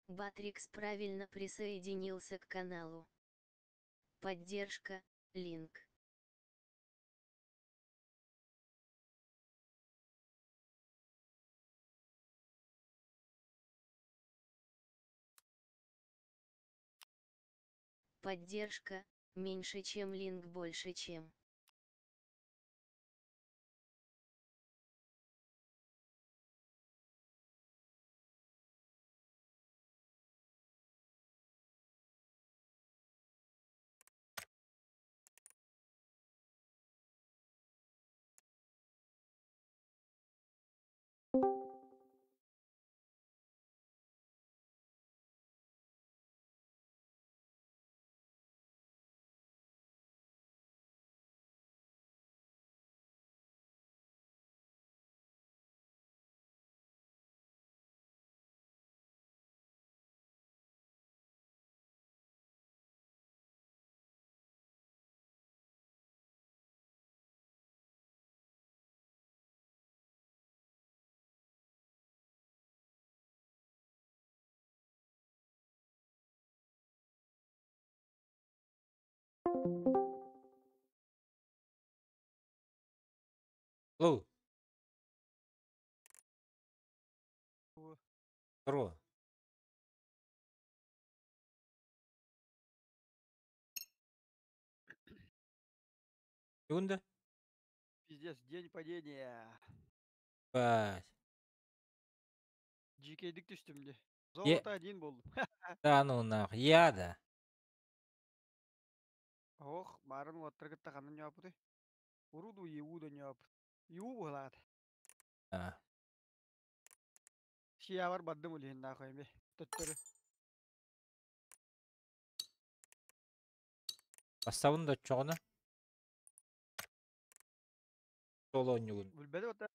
Батрикс правильно присоединился к каналу. Поддержка, линк. Поддержка, меньше чем линк больше чем. Лоу. Здорово. Секунда. Пиздец, день падения. Бать. GK-дик түстүм де. Золото один болдум. Да ну нах, я да. Ох, барын уоттар кытта ханан ньоопуты. Уруду ЕУ да ньоопут. ЮУ буолаат. А. Сиябар бардым улиһин нахуй эми. Төттөрү. Бастабын да чоҕуна. Соло онньугун. Билбэти ота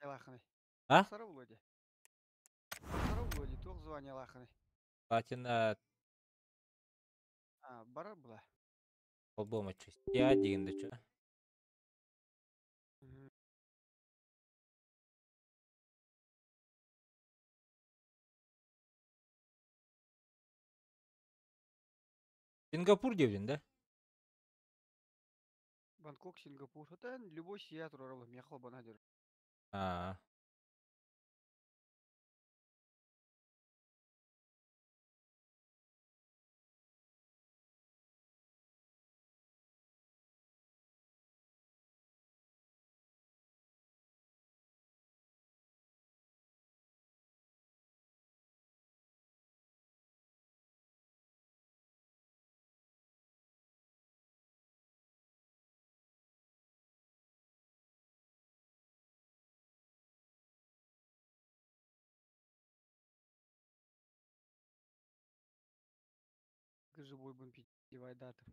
ялаахыный. А? Сара булуо дии. Сара булуо дии, туох званиялаахыный. Платина А, барар була. холбоомочу. Я деген да чо. Сингапур диэбитин да? Бангкок, Сингапур. Это любой сия турар миэхэ холбоно дир. А. Живой бун пить дата.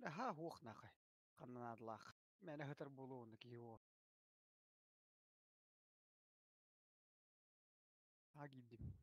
Аха, ох нахай. Ханнадлах. Мэнэ хытар булуун киһи Агидим.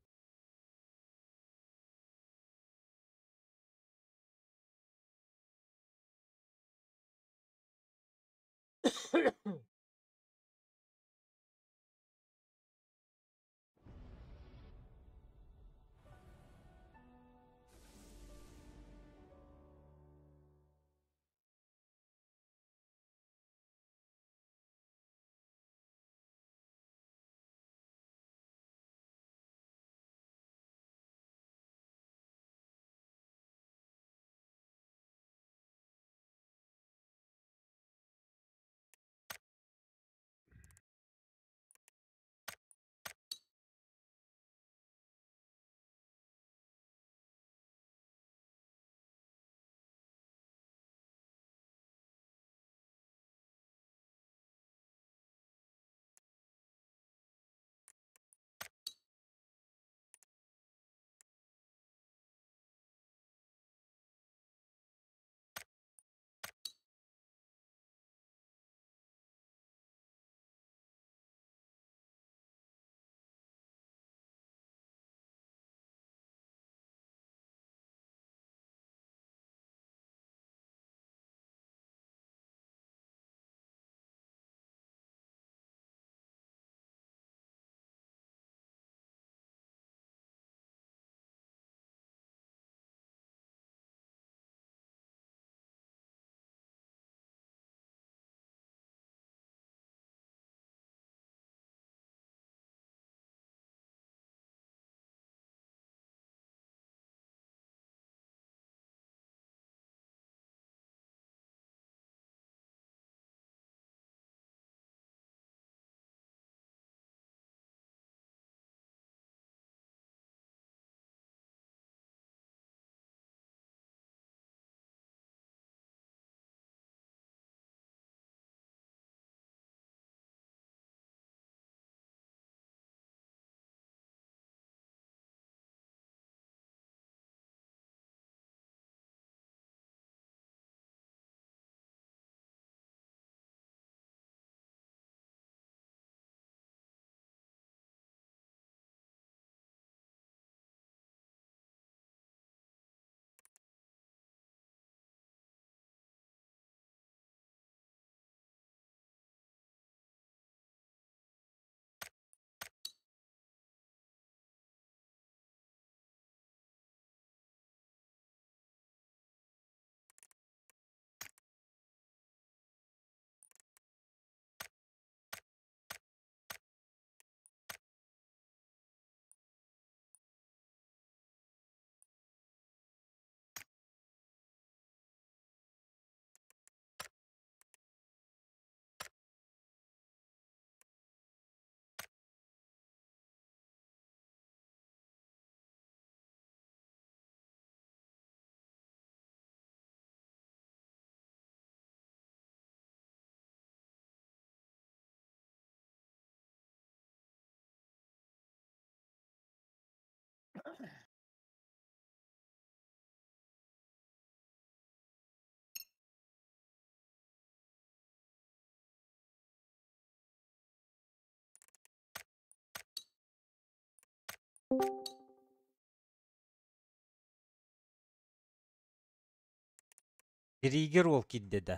Григер ол киирдэ да.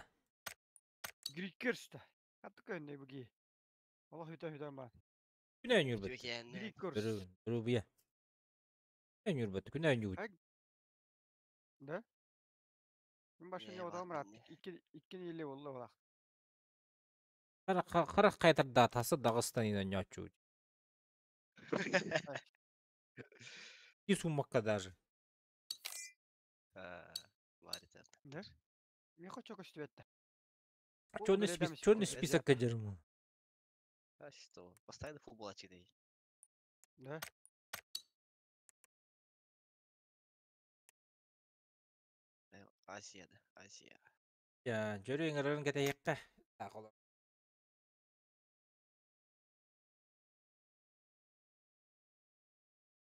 Грикерс да. Хатты көннөй буги. Олох үтэ-үтэн баар. Күн оонньуурбут. Үтүөкээннэ. Грикерс. Рубия. Оонньуурбут. Күн оонньуубут. Ай. Да? Мин башын Ээ, яватам баар рат. бинне. Икки икки или болла булах. Харах кайтарда тасы Дагыстан оонньооччу. И суммакка даже. Аа, баар этэр. Да? Мен хочу көстүбэтте. Бу Черный биледем список, черный список. список кадерму. А что? Постоянно футбол ачыдай. Да? Азия да, Азия. Я, жөрү эңэрэрин кэтэйэккэ. Так,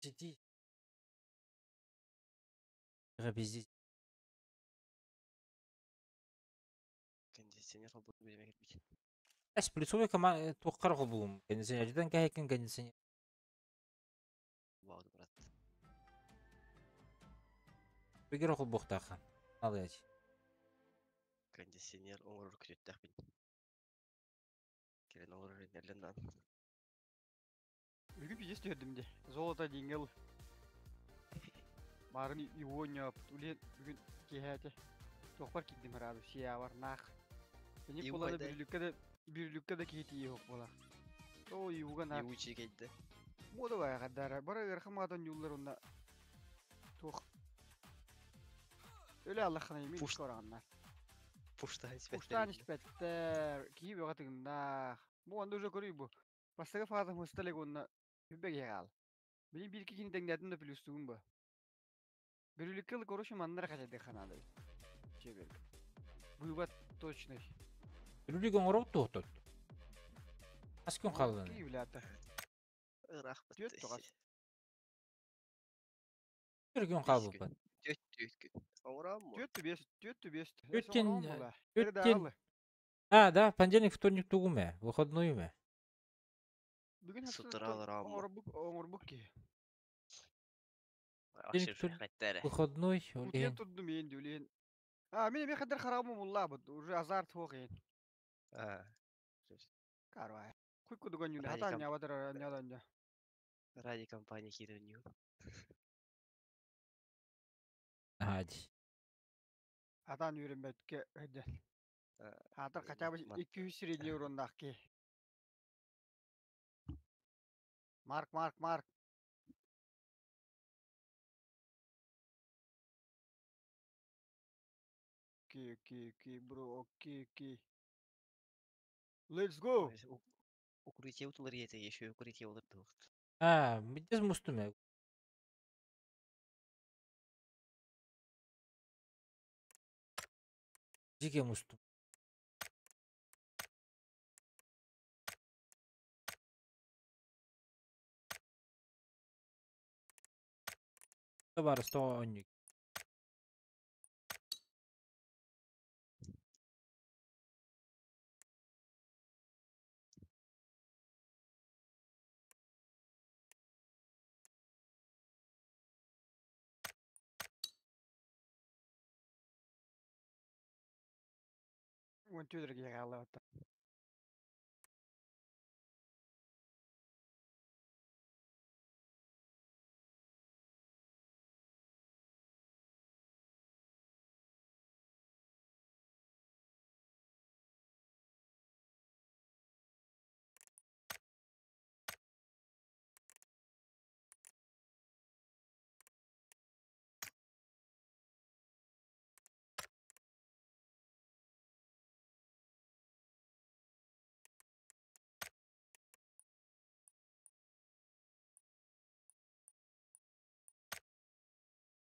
Сиди. Везде. Кондиционер холбут билеме кирбит. Эс плюсовый команда туққар холбугум. Кондиционерден кэхэккен кондиционер. Вау, брат. Бигер холбуктахан. Алыч. Кондиционер оңорор күтүттэх бин. Келен оңорор энерлен Бүгүн пиздец түһэрдим де. Золото дингел. Барын ионя улен бүгүн киһәте. Тохпар киддим хараду сия бар нах. Ини Иу буланы хайдай. бирүлүккэ да бирүлүккэ да киһи тиийэ хоп буолар. О иуга нах. Иучи кейдде. Мода бая каддара. Бара ырхамадан юллар онна. Тух. Өлө Аллахына емин Пуш- кораганнар. Пуштан Пуштан испеттер. Киһи бөҕө тыгыннаах. Бу онда уже көрүй бу. Бастагы фаза мусталек онна хүббеге хаал. Билин бир кихини тэҥнээтин да плюстугун бу. Бирүлүккэ короче маннара хатады ханады. Чебер. Вывод точный. Үлүлүг оңороо туохтот. Ас күн қалдын. Киһи билата. Ырах Түөт тоҕас. Бір күн қалбыппын. Түөт түөт күн. Оңорам му? Түөт бес, түөт бес. Түөттен- түөттен- А, да, понедельник, вторник тугуме, выходной уме. Бүгүн Сутыралар амма. Оҥорбук оҥорбук киһи. Понедельник, вторник, Хаттара. выходной, Утуйан олehen. турдум енді үлен. А, мен мен қадар харабым уллабыт. Уже азарт хоқ ен. Аа. Карвай. Куй кудуган юле. Ради Хата комп- нявадыр нядан Ради компании хирунью. Ади. Атан үйренбетке өйден. Хатар хотя бы 200 средний урондах ки. Марк, Марк, Марк. Окей, окей, окей, бро, окей, окей. Let's go. Укрытие утулар ете, еще укрытие улар духт. А, мидес мустуме. Жиге мустум. Бар 112. Он түдерге қалып.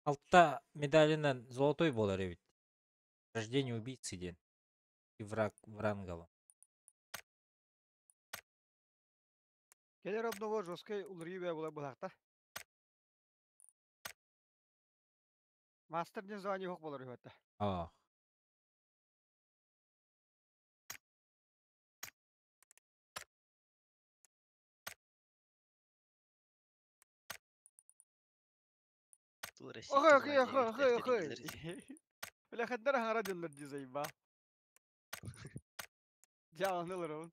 Алта медалинен золотой болар эбит. Рождение убийцы ден. И враг Врангала. Келер обново жесткой улрибе була булакта. Мастер не звание хок болар өтті. А. Ту Охой, охой, охой, охой, охой. Бля, хаддар хаҥара дьоннор дии заебал. Дьааланы олоробун.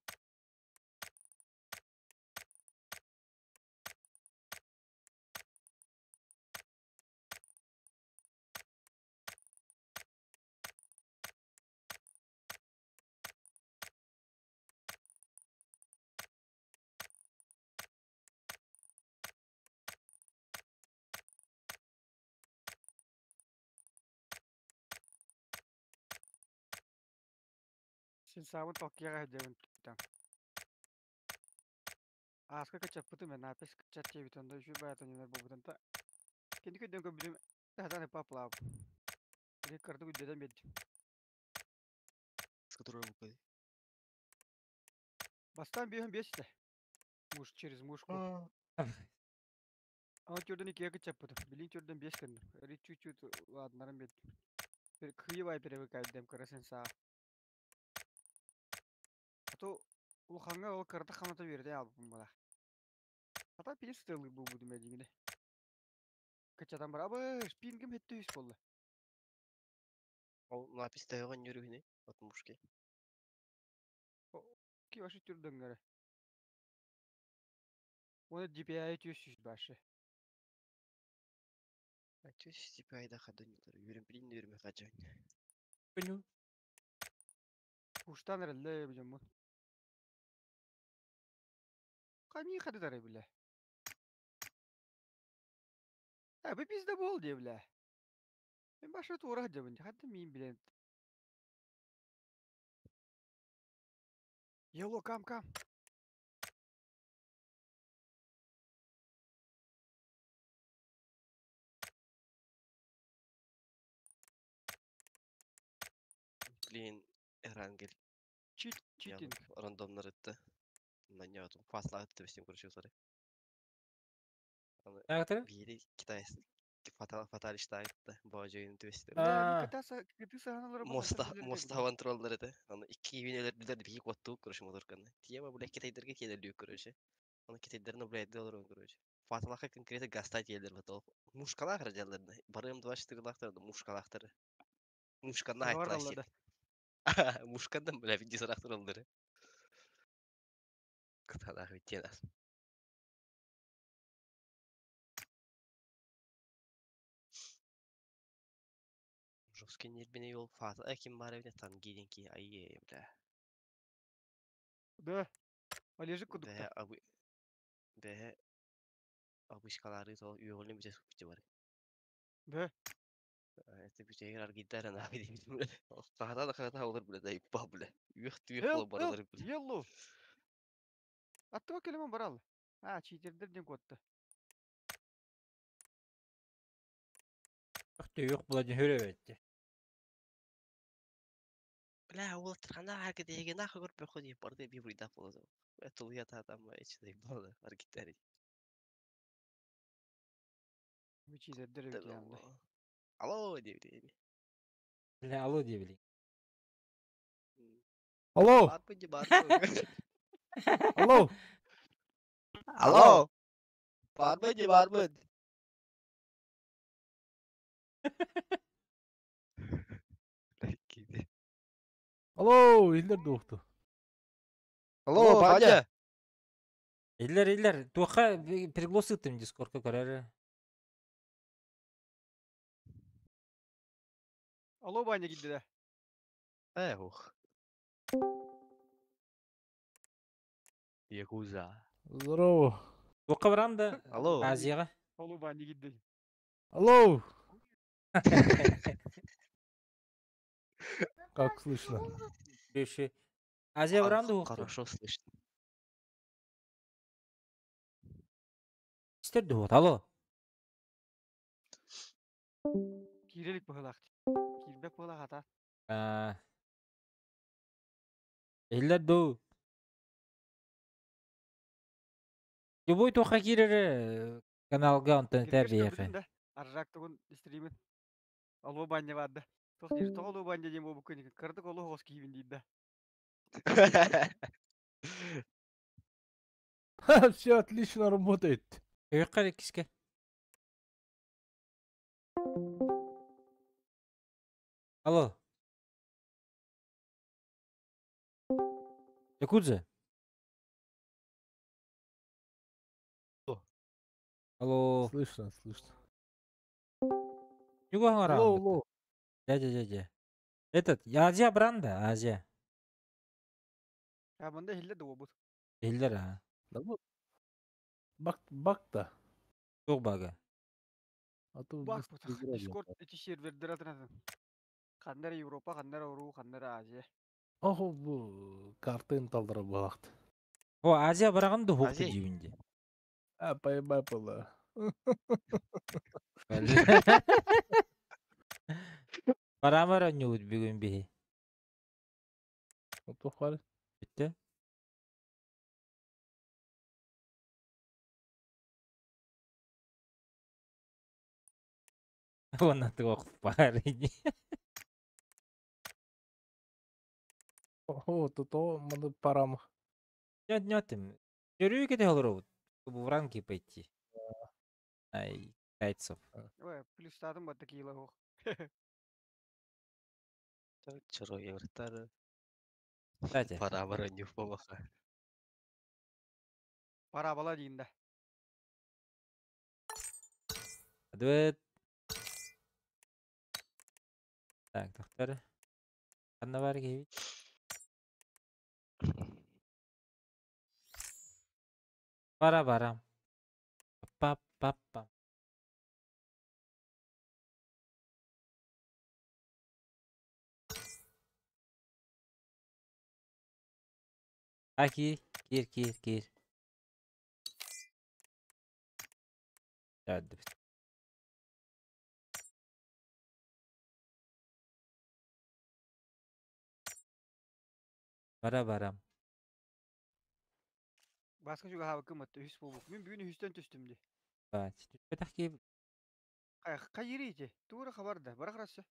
Син саабын толкуйаҕа сылдьабын там. Ааска кыччаппытым мен апес кыччат диэбит онно үчүгэй баҕайы ньымар буолбутун та кини көрдөөн көрбүтүм сатаан ыппааппылаабыт. Ити кырдык үрдэтэн биэрдим. С которой выпали. Бастаан биэһин биэс этэ. Муж через мушку. Аны төрдөн иккигэ кыччаппытым. Билин төрдөн биэс гынным. Ри чуть-чуть ладнарым биэрдим. Кыйыбай привыкайдым кыра сенсаа. А то улахаҥҥа ол кыратык хамната үөрэтэ аалбыппын буолар. Хата пиир сытыалыыр буолбутум эдьиҥинэ. Кыччатан барабыш, пингим хэттэ үс буолла. Ол напис төһөҕө ньүрүһүнүй от мушки. Ки вообще түрдөҥҥөрө. Уонна DPI 300 башы. А чё DPI да хадонньутар үөрүм билин үөрүмэ хадьон. Көнү. Уштан эрэллэ бу дьоммун. Ками хадытары бля. А, бу пизда бол дии бля. Мен башы туора сылдьабын дии. Хатта миин билэн. Ело, кам, кам. Блин, Эрангель. Чит, читинг. Рандомнар ытты. Нанятум. Фасла ытты бестим короче усары. Аны Агатыр? биири китайс фатал фаталишта ытты. Божойун түбестер. Бля, А. кытаса, кытыса ханалары Моста моста хаван троллар ити. Аны икки бинелер билер бии котту короче моторканы. Тиема бля китайдерге келер короче. Аны китайдерне бля доллар короче. Фаталаха конкретно гаста тиелер батол. Мушкалахар жалларны. Барым 24 лахтар мушкалахтар. Мушканна айтлашыр. Мушкандан бля види сарахтар олдыры. Кыталах битенас. Жесткий нербине yol Fatih Ekim var evde tan gidin ki ay бля. Да. Олежик Бэһэ кудукта. абы бэһэ абышкалары то үйөҕүлүн бүтэ суппүтэ бар. Да. Это бүтэгэр аргыйдар ана дейбит бля. Хата да хата олар бля да иппа бля. Үйөх түйөх Help, була help, баралар бля. Yellow. Аттыга келемин барал. А, читердер ден котты. Түйүк була дин хөрөбөттü. Бля ол трана аргы деген нахуй көрүп бөхө дип барды би бурда болду. Тулуя там эч деп болду аргыйдар. Бу читердер эбит янды. Алло деп дейм. Бля, алло дебили. Алло, Барбы де барбы. алло. Алло. Барбы де барбы. Алло, иллер дуохту. Алло, Ваня. Иллер, иллер, туха пригласытым дискордка көрөр. Алло, Ваня кидди да. Эх. Якуза. Здорово. Туха барам да Алло. Азияга. Алло, Ваня кидди. Алло. Как слышно? Беши. Азия барам да ухту. Хорошо слышно. Истер дуот. Алло. Кирелик быһылаах. Кирбек быһылаах ата. А. Иллер ду. Любой туха кирер каналга онтон Кирбеш тәрбиеге. көрбүтүм да. Аржак тугун стримин. Алло, Ваня барды. Тох дир, тох алло, Ваня дем бу күн. Кырдык алло хос кийбин дейт да. Все отлично работает. Өйкар киске. Алло. Якудза? Алло. Слышно, слышно. Юго Алло, алло. Дядя, дядя. Этот, Азия бранда, Азия. А манда хилле да бут. Эллер а. Да вот. Бак, бак да. Туох бага. А то Бак быстро бутах. игра Дискорд идет. ити сервердер атынатын. Ханнар Европа, ханнар Ору, ханнар Азия. Охо, бу картын талдыра балакты. О, Азия барагын да хукту Азия. дибинде. А, поебай была. Барамар ньют бүгүн биһи. Вот тухвар. Бүтте. Уонна туох баар ини. О, то то маны парам. Нет, нет, им. Көрүү кете олоробут. Чтобы в ранги пойти. Ай, китайцев. Ой, плюс стадым бат такие лох. Чоро евртар. Кстати, Парамара не в помаха. Пара бала дейін да. дуэт. Так, доктор. Ханна бар киһи. Бара барам. Па па па. Аки, кир кир кир. Дәдді. Бара барам. Басқа жүгі хабы кім атты, үс болбук. Мен бүгін үстен түстім де. Бетах ки Қай ері ете? Тура хабар да. Бірақ расы.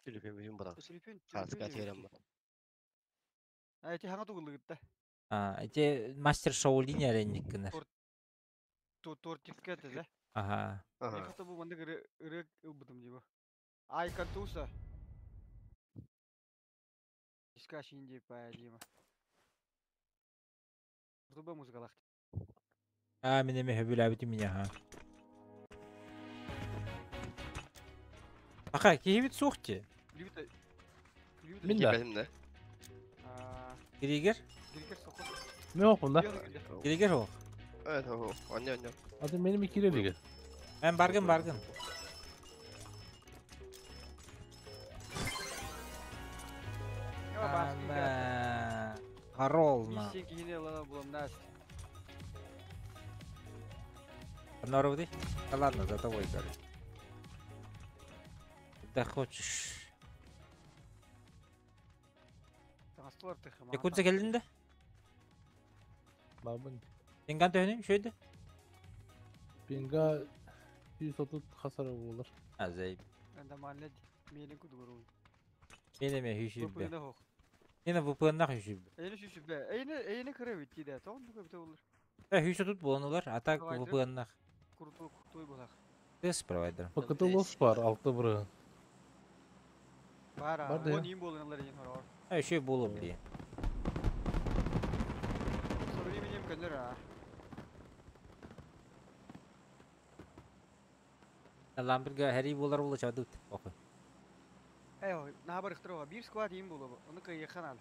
Телефон бүтүн барак. Телефон, Хатка телефон. терем бар. А, эти хаңа тугылыгытта. А, эти мастер Шаолинь әренник гынар. Тортикке это, да? Ага. Я Ага. хотел бы манда ырык ылбытым дейбі. Ай, контуса. Искаш инди по Дима. Туба музыкалах. А, мен эме хөбүләбитим меня, ха. Аха, киһибит суох ти. Люта. Люта. Мин да. Кепетим да. Киригер? Грикер сохот. Не опын да? Киригер ох. Evet, о, анне анне. Аты менин кире деген. Мен баргын баргын. Ана. Харол на. Миссия кихине лана булам нас. Норовды? Да ладно, за тобой, короче. Да хочешь. Таңастылар тыхы. Якутса келдин да? Бабын. Сен кантө шөйдү? Пинга 130 hasar olur. Азай. Анда манлет менин кудуру. Мен эме хүйшүббе. Көпүнө хох. Мен VPN-нах хүйшүббе. Эйне шүшүббе. Эйне эйне кыра битти да. Тоон көбүтө болur. Э, хүйшү тут болонулар, а так Провайдер. VPN-нах. Курту куртуй булак. Тест провайдер. ПКТ лос бар, алты бұры. Бара. Бар да я. Он им болуналар ең хорор. А еще болу блин. Со временем көнөр а. Ламберга Harry болар болу чабдыт. Охы. Эй, на бар ихтырова. Бир склад им болу. Оны кыйхан ал.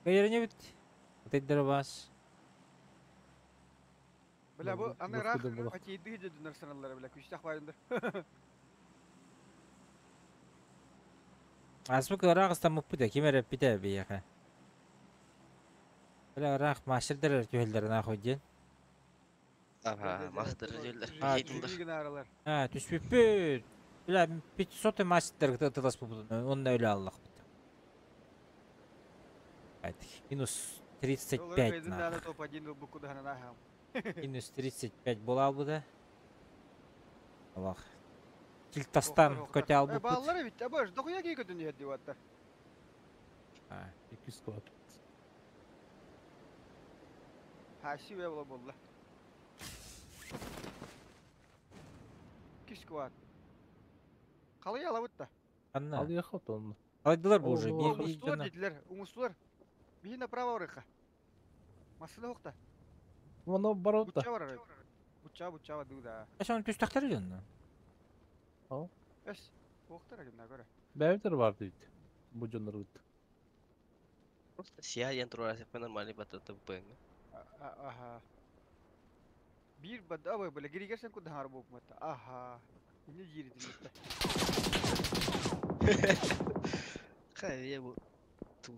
Кайырыне бит. Отайдыр бас. Бля, бу Бу- аны бу рах куда булак. патейди дедүнөр саналар бля. Күчтах байынды. Азбык ырак ыстамыппыт кимер пите бияха. Бля ырак маширдер түһелдер нахуй ден. Ага, мастер жерлер. А, Хейтилдер. А, түспүппүт. Бля 500 мастер тылас бу. Он öyle Аллах. Минус 35 нахуй. Топ-1 бу куда на Минус 35 була албыда. Аллах. Килтастан көтө албыппыт. Баллар бит, абаш, дохуя кей көтөн дип атта. А, 2 склад. Хаси ве була болла. Ки склад. Қалай алабыт да. Ханна? Алыйах отон. Алайдылар бу уже. О, Биир биир Оҥустулар дьоно. диэтилэр, оҥустулар. Биһи направо барыахха. Массыына уһукта. Мана барот да. Бучча барар. Бучча бучча бардыы да. Эс оны түстэхтэр дьонно. Эс, уохтар гынна көрө. Бэйбитер бар дейт. Бу дьоннор ыт. Просто сия диэн туруора сеппе нормальный батата быҥ. Аха. Биир бада абы бile гиригер сен кудахар буупматта. Аха. Инне дииритин Хайа бу тум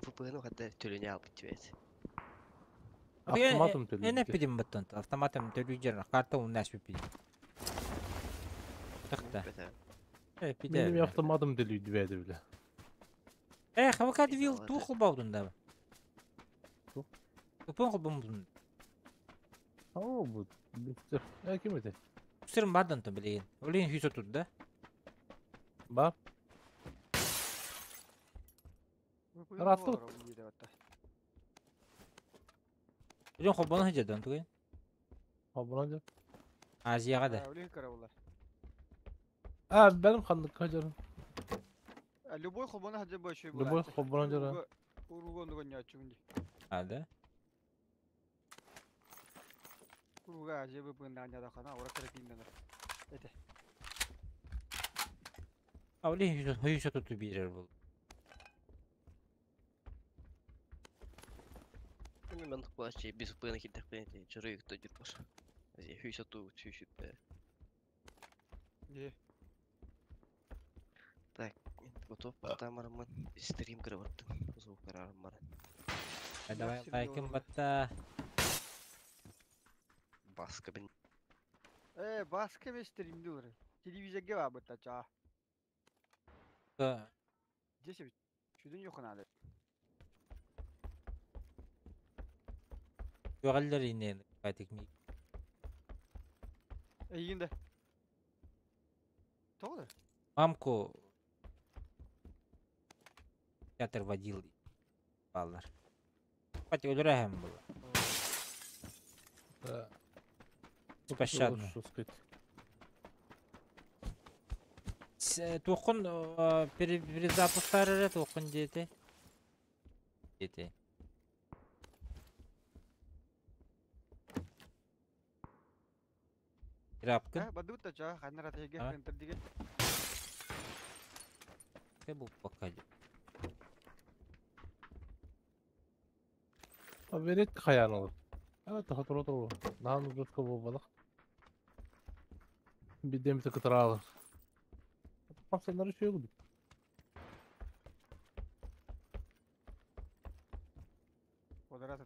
ВПН хаддар төлөнө албыт түбэт. Автоматом Эн төлөйдү. эппитим баттан. Автоматом төлүүжер карта уннас биппит. Тахта. Меним Эппите. автоматом төлөйдү бэйди биле. Э, хавакад вил туу холбаудун да. Тух? Тупон холбомдун. О, бу. Бистер. Э, ким эти? Сырым бардан то билеген. Олен хүйсө тут да. Бар. Растут. Олен холбону хажадан туген. Абына деп. Азияга да. Өлег карабыла. А, benim ханнык кажарым. Любой холбона хаджа бой була. Любой холбона жара. Уруга онуга нячугунди. А да. Уруга ажы быпында да хана ора терапиндан. Эте. А олен хүйсө тут бирер бул. Мен кулачы без ВПН китеп чыры юкта жүр бар. Хүйсө ту сүйсүп. Не. Так, готов тамармын стрим кіріп аттым. Звук карарым бар. Давай лайкым батта. Баска бин. Э, баска емес стримди олар. Телевизорге ба бытта ча. Да. Десе шүдүн yok надо. Югаллар инен кайтык ми. Эйгинде. Тоғды. Мамку театр водил баллар. Пати өлөрөһөм бул. Да. Беспощадно. Что сказать. Туохун перезапусктар туохун диэти. Диэти. Рапкын. Э, бадыбытта ча, ханнара теге А? хентер диге. Бу пока. А берет хаян алыр. Evet, hatırlat olur. Наан жутка болбадык. Бидемти кытыралы. Папсандар еще yok. Квадрат.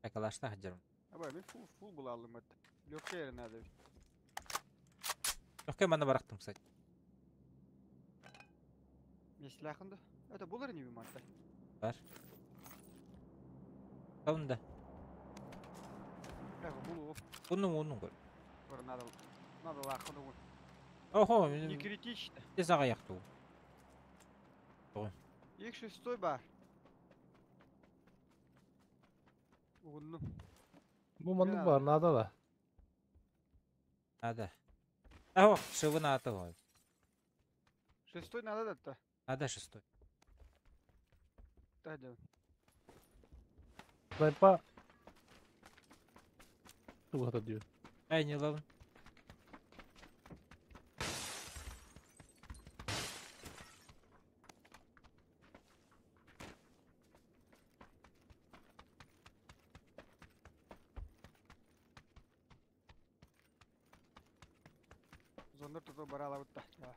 Акалашта хаджарым. Аба, мен фул фул була алдым эт. Лёгкая ер надо. Өккө мана барактым, кстати. Мен силахынды. Это булар не биматта. Бар. Таунда. Э, булу Уну уну көр. бар надо. Надо лахынды. Охо, Не критично. тез ага яктуу. Их шестой бар. Угунну. Бу маннык бар, надо да. Надо. Ахо, шывына аты ғой. Шестой надо да-то. Надо шестой. Да, да. Снайпа. Тугата diyor. Ай, не лавын. Зондор туту барала бутта. Да.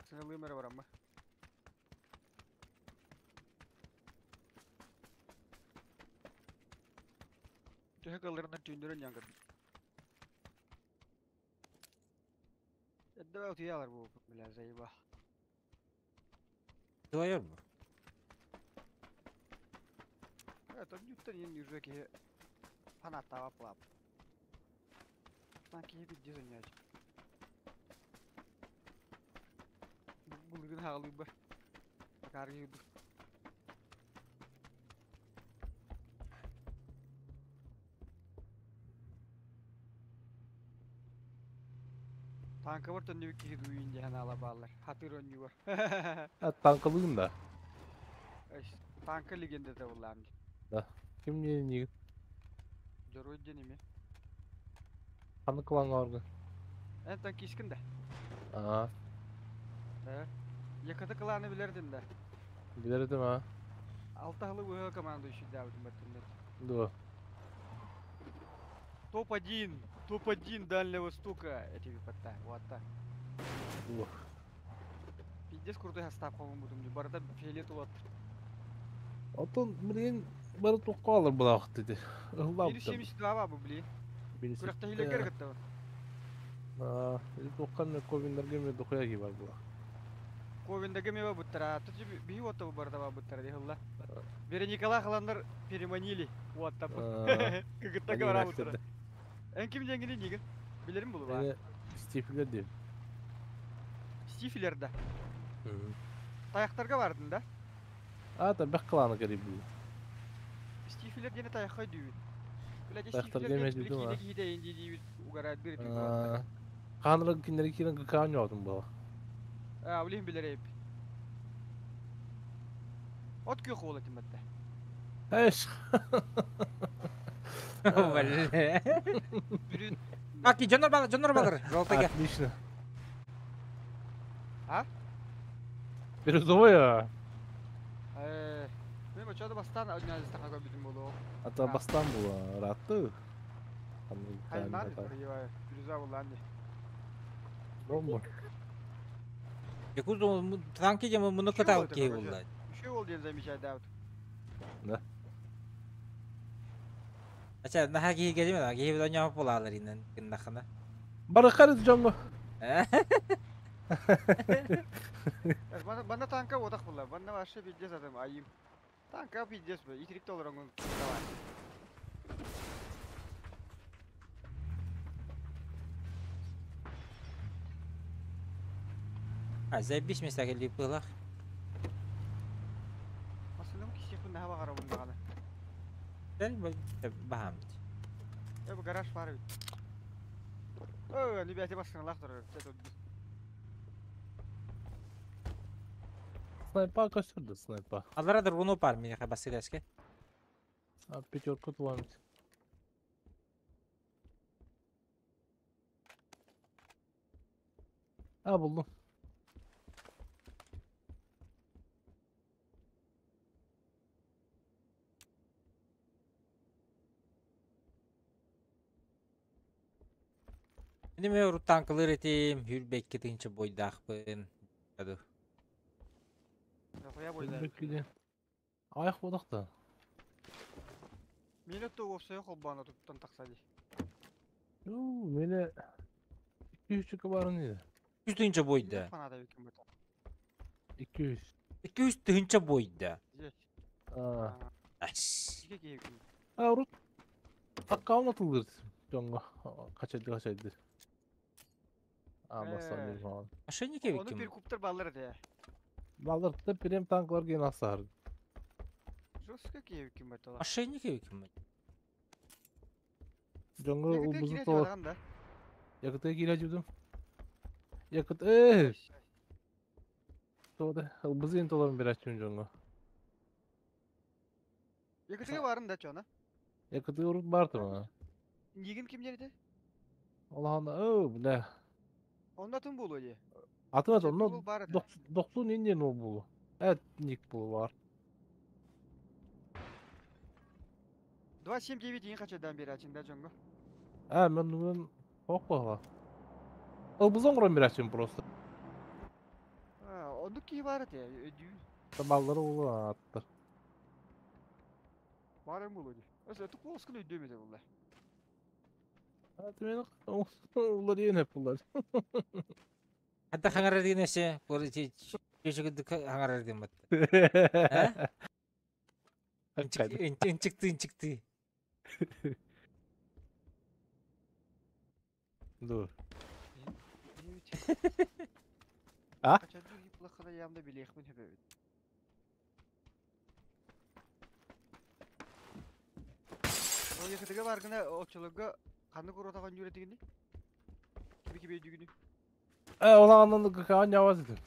Сыңылы мэр барамы. Төһө кылларынан түйүндөрөн яңгыр. Эдде утуялар бу, бля, заеба. Дылайор бу. Это нюттан ен южеки фанаттава плап. Танки бит дизайнер. Булгын хагалы бар. Карги. Танкабар төннүбүт киһи дууйун диэн ала бааллар. Хатыр онньугар. А, танкалыгын да. Танка легендата буллаам дии. Да. Ким не не Дьоруой диэн ими. Ханнык клаҥҥа баргын? Эн танкискын да? Аа, Да. Якаты кланы билэрдин да? Билэр этим аа. Алта хылы быһа командующийдаабытым баттыннар. Дуо. Топ-1! Топ-1 Дальнего Востока! Эти патта, вот так. Дуо. Пиздец крутой состав хомуммутум дии. Барыта фиолет улаттыр. Оттон билигин бары туохха хаалар былаахыт ити. Минус Ыһыллаабыттар. 72 баа бу, блин. Билисит. Күрэхтэһиилэргэ кыттабын. Аа, ити туохха эмэ ковиннарга эмэ дохуя киһи бар буолар. Ковиндаga мева буттара. Тут биһи уотта барыта баа буттара дии хылла. Вероникалаах ыланнар переманили уоттаппыт. Аа, Кыгыттага бараабыттара. Анимация. Эн ким диэҥҥиний нигин? Билэрим булу баа. Эне Стифлер диэн. Стифлер да. Тайахтарга бардын да? Аа, та бэх кланы кэрийбит. Стифлер диэни тайахха дүүбүт. Блядь, Тайахтарга Стифлер диэн эмиэ били дүүтүм киинэ аа. киһитэ эйин дии диибит угараат бир этибит уолаттар. Аа, хаанара кинилэри киирэн кыкаан ньоотун буола. Аа, билин билэр эбит. От күөх уол этим батта. Эш. Бля. Бүрүн Аки, дьоннор балар, дьоннор балар. Желтыйга. Отлично. А? Бирюзовая. Э, мен бачада бастан одназыстаха көрбүтүм болуо. Ата бастан була ратты. Хайнар бирюза буллаан ди. Ромбо. Якузу танки дем муну Үшеу катал болды, кей короче. булла. Үшеу ол диэн замечайдаабыт. Да. Ача наха киһи келиме, киһи билен яп булалар инен киннахана. Барыкарыз жоңго. Бана бана танка отақ булла. Бана вообще пиздец адам айым. Танка пиздец бе. Итирик доллар оңун. Давай. А заебись места келип булах. Масылым кисек наха багара бундаганы. Дәл бахам. Э, бу гараж бар бит. Өө, ребята басыңлах турар. Снайпа көстөрдү, снайпа. Аларадыр руну бар мени басыгаске. А пятерку туламит. А, булдум. Мени ме танкалыр этим, хүрбекке тынчы бойдахпын. Аду. Хуя бойда. Беккиде. Аяк бодакта. Мени то опсай холбана туттан таксади. Ю, мени 200 чыгы барын иди. 200 тынчы бойда. Фанада бит ким 200. 200 тынчы бойда. Здесь. А. Аш. Жеке кийip. А, урут аккаунт атылдыр. Жоңго. Качайды, качайды. А, бастан Э. бир falan. Мошенники Оны ким? перекуптар баллар де. Балдар да прем танклар ген асар. Жестко кийip ким бат. Мошенники ким? Жоңго Якыты улбузу кирет то. барган да. Yakıta gireceğim. Yakıt eh. Doğru. Ылбызы ен толарын bir açın жоңго. Якытыга барын да чона. Yakıtı urup bardı bana. Нигин ким жерде? Allah'ına öö бля. Онда тым болу де. Atın at Чет onu бул бар да. 90 инден ол булу. Evet ник булу бар. 279 ең қачадан бері ачын да жоңго. Ha ben bunun hok bala. Ылбызы оңрон bir açın просто. А, онду ки бар де. Өдүү. Баллары улу аттыр. Барын болу де. Өсө тук болскун өйдөмөдө булла. Evet benim улар yine hep bunlar. Hatta хаңарар деген несе, көрі чешігіді хаңарар деген батты. Инчикти, инчикти. Dur. А? Качадан иплахада ямда билехмин хөбөбүт. Ол якытыга баргына очолого каны куротаган жүрөтигини? Киби киби өйдүгүнү? Э, ол аннан каан яваз этим.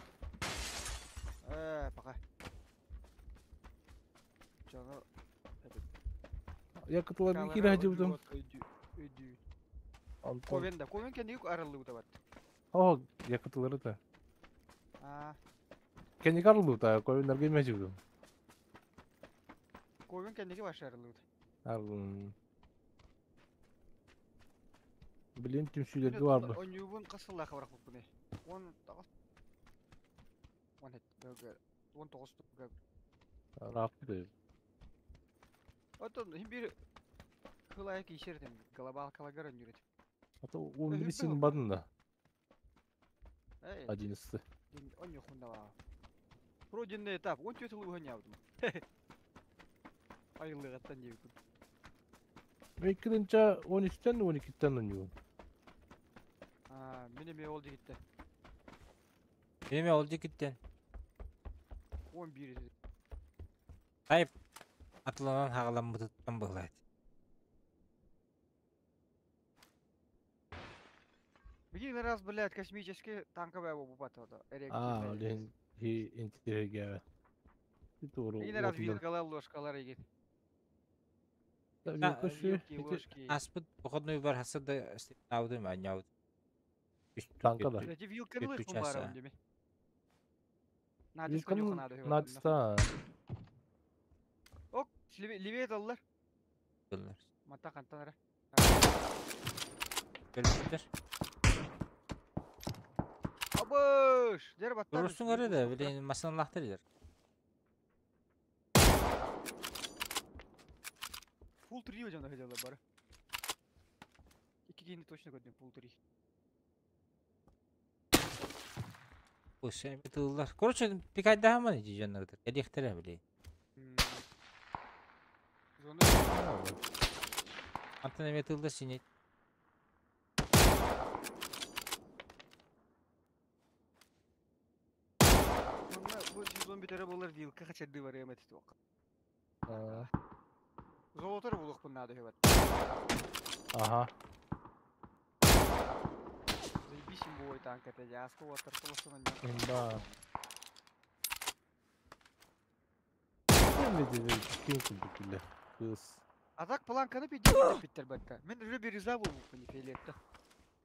Э, пока. Дьону Я кытыларга киирэ сылдьыбытым. Өйдүү. Онтон. Ковен да, Ковен кэнники арыллыбыта бат. О, я кытылары да. Аа, Кэнники арыллыбыта, ковеннарга эмэ сылдьыбытым. Ковен кэнники башы арыллыбыта. Арылын. Билин түмсүүлэргэ бар бу. Оньюбун хас сыллаах барахпыппыный? 19. 17 19 туга. Рапты. Оттон хим бир хылая кишердим. Глобалкалагар өнүрет. А то 11 син бадын да. Эй, 11. оньюхунда ба. Пройденный этап. 14 жыл угонявдым. Айыллыгаттан диэбиппин. Меккинче 13-тен 12-тен ойнуйбун. Аа, мин эмиэ ол дигиттен. Эме ол дикиттен. 11 этэ. Тайп атыланан хагаламмытыттан быһылайт. Бигин раз, блядь, космический танковая бубата. Аа, олен хи интерьерге. Тууру. Бигин раз вилкалар, ложкалар егит. Вилка шы. Вилки, ложки. Аспыт выходной бар хасада аудым аняут. Танка да. Эти вилканы Кетпи лыхпын бары часа. он деме. Натиск Вилканы ойохун ады хөбөтүн. Натиста. Ок, левее аллар. Мата кантан ара. Көлбүттер. Абыш! Дер баттар. Durursun öyle de bilin masanın lahtır. Full 3 hocam da hocam бары. Икки кийини точно көрдүм, full 3. Bu şey bir tığlar. Короче, пикай daha mı diyeceksin? Ediktere bile. Зона Антон эме тылда сине. Манна бу сезон бүтере болар вилка хачарды бар эмети тоқ. Золотор булук надо хөбөт. Ага. Заебись им бой танк это я сколько тортолосун. Имба. Эме деди ким кулдук Кыз. А так планканы пиздец питтер бакка. Мен уже бирюза болуп не фиолетта.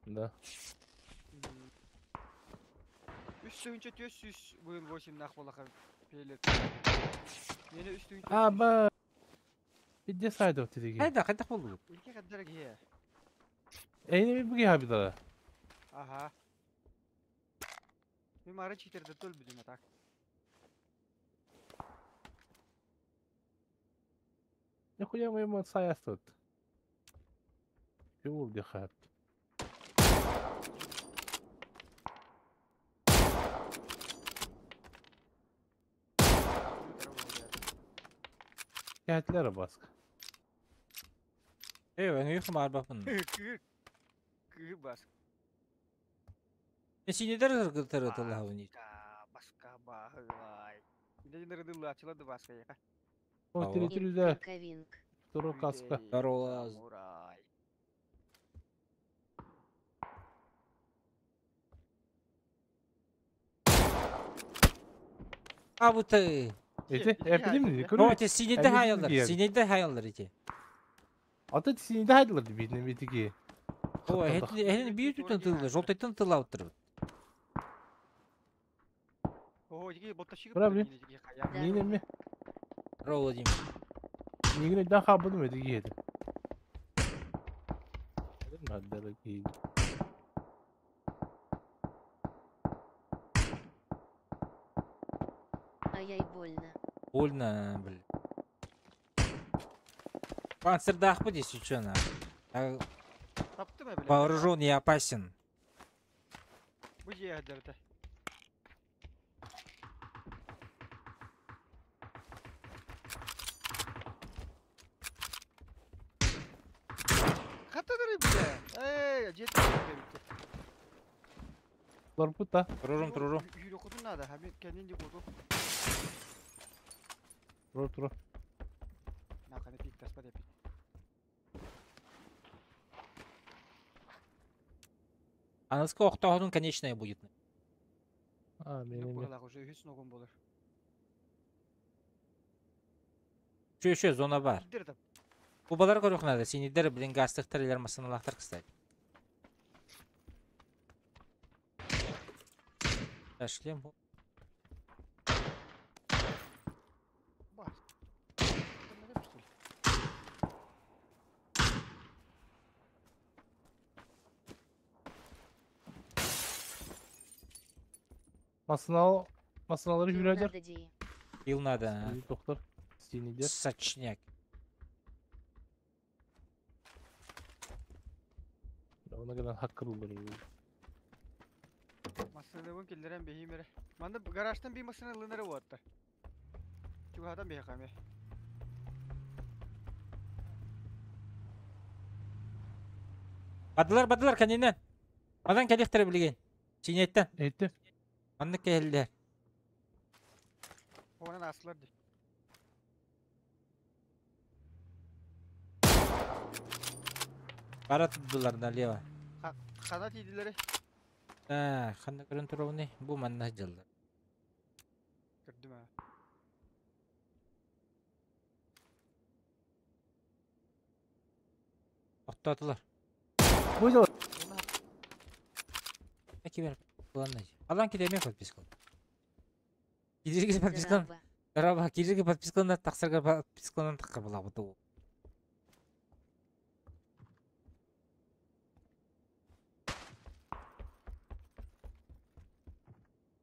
Да. Үс сүйінче төс сүз бүгін 8 нақ болақа фиолет. Мені үс сүйінче. Аба. Бидде сайдов тиги. Хайда хайда болду. Ülke kadar ге. Эйне би хабидара. Ага. Мен мары читерде төл бүдүм так. Нихуя мы саястот. Кül дихат. Кәтләр баск. Ey ben yokum arbapın. Кы. Кы бас. Ne sinirler ırgıtır tıllah onu. Баска багай. Биле рыдылы ачылады баска яка. О, территория Ковинг. второй каска. Здорово. Самурай. А bu tı. Эти, эпидемия, No көрү. te sinirde Эми hayallar. билген. Sinirde hayallar iti. Ата синде хайдылар битне битики. О, хетин bir tutun tıllar. Жолтайтын тылла оттыр. Ого, жиги ботташыгы. Бра, блин. Нине ме? Ролла дейм. Нигине дан хабыдым эти еді. Надо ки. Ай-яй больно. Больно, блин. Панцирдах бы здесь что на. Таптым э, блин. Вооружен и опасен. Бу же хадырда. Катадыр бile. Эй, жетти битти. Ларпута. Турурум, турурум. Жүрө кутун нада, хами кенин куту. Тур тур. Наканы пик таспа деп. Аныска охтоғының конечная будет. А, Инник мен быһылаах уже үһүс ногун болар. Еще еще зона бар. Кирдер там. Кубалар көрүөх надо. Синидер, блин, гастыктар илер масыналаахтар, кстати. Да, шлем. Бас. Там что ли? Масынал масыналары Пил хүрәдер. надо дии. Пил надо. А. Доктор. Синидер. Сочняк. Ona kadar hakkı bulur. Масыныбын киллерен бихимере. Манна гаражтан би масына лынары уатта. Чугатан бихи каме. Бадылар, бадылар, кәнинен. Мадан кәлихтер билген. Чинеттен. Ettim. Маннык кәһеллер. Онан аслар ди. Бара туддулар налево. Хана тиидилери. А, ханна көрөн туругуни. Бу манна жылды. Көрдүм а. Оттотулар. Bu da Оны Эки бер. Буланна. Алан кидеме подписка. Кидерге подпискан. Здраво. Раба, кидерге подписканна тахсарга подписканнан такка була буту.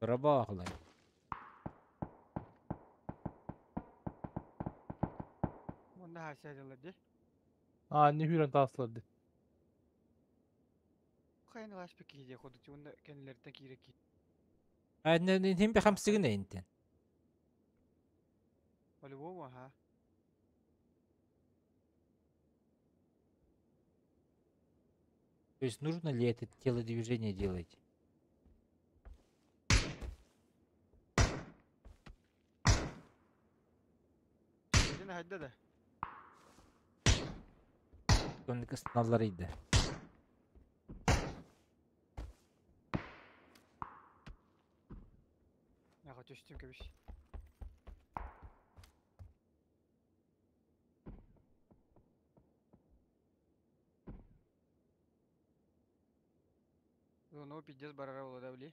Раба ахлай. Онда хасядылар ди. Aa ne hüren taslardı. Хайны лашпы киде ходу ти онда кенлерден кире ки. А не не хим бахамсыгын энтен. По-любому, ага. То есть нужно ли это телодвижение делать? Дин хайда да. Онны кысналар иде. Яга төштүм кебиш. Ну, пиздец барара була да били.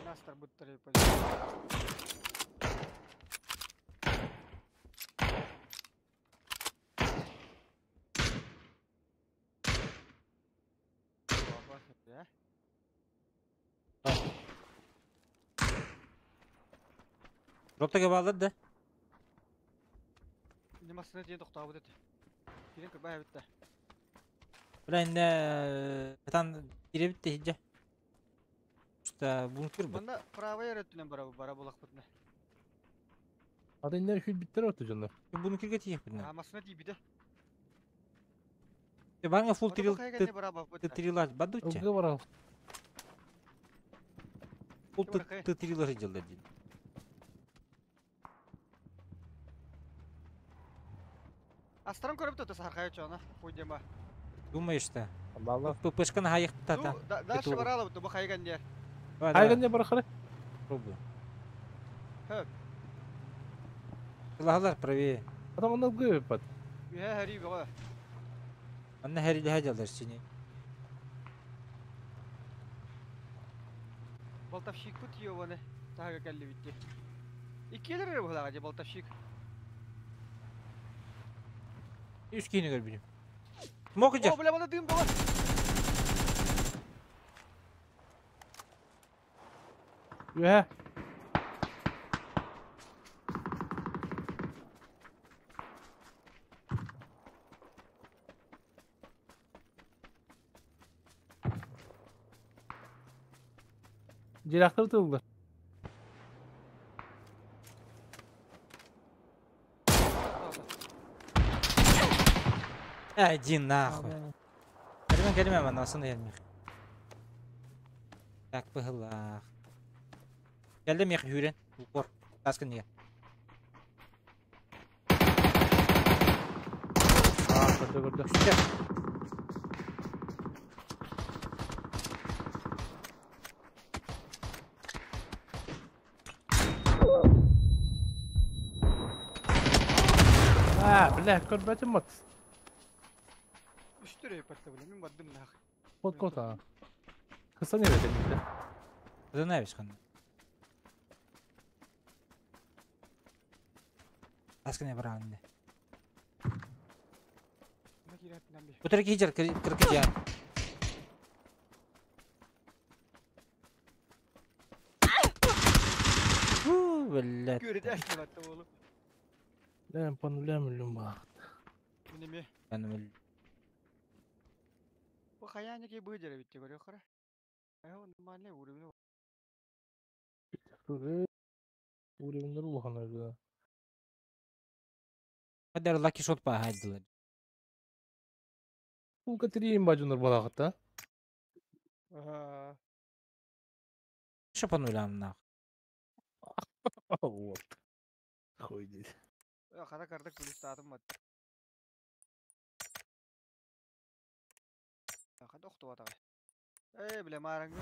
Настар буттары понял. Я? Роптага балдар да. Немасына тиен тоқтабыт eti. Кирен кырбай битте. Бля, инне там киребит те хиджа. Что бункер бу. Мында правая өттүнөн бара бара булак бутна. Ада иннер хүл биттер өтө жонор. Бункерге тиек бит. Амасына тийбите. Те барга фул трил Кайга бара бап бутна. трилар бадуча. Ылгы барал. Фул Ким трилар жылда дейт. Астарам көрүп тута саркай чона. Хуйдема. Думаешь что? Allah. ППшканы хайыкта та. Ну, дальше барала бу хайган не. Давай, давай, Хайган не барахары? пробуем. Хөп. Сылахалар правее. Адам аны ылгы бат. Үһэ хари бага. Анна хәриле хәҗалдар сине. Болтовщик бут ёбаны. Тага калли битти. Иккилер булага же болтовщик. Үч кийини көрбүдүм. Мокужа. О, бля, мында дым бага. Үһэ. Директор тылды. Иди нахуй. Кәлимә, кәлимә, манасын елмих. Так, быһылах. Кәлдем мех хүрен. Упор. Таскын неге. Аа, көрдө көрдө. Үстэ. Аа, бля, көрбөтүм от. Үстөр өйпәтте бile. Мин бардым нах. Кот кот аа. Кыса не берді. Знаешь, хан. Аскыне баранны. На кирәп намби. Утыр кижер кыркыжа. Фу, блядь. Көрді әшне батты oğlum. Ләм пан ләм лүм бақ. Минеме. Мен Бу хаяны ки бу жере битте көрө кара. Ай нормально уровень. Уровеньдер улахан öyle. Хадер лаки шот па хайдылар. Улка тирейин бажунар балағыта. Ага. Шапан уйламнах. Вот. Хуй дейді. Кара кардык плюс атым бат. Када окту атагай. Эй, биле мараңы.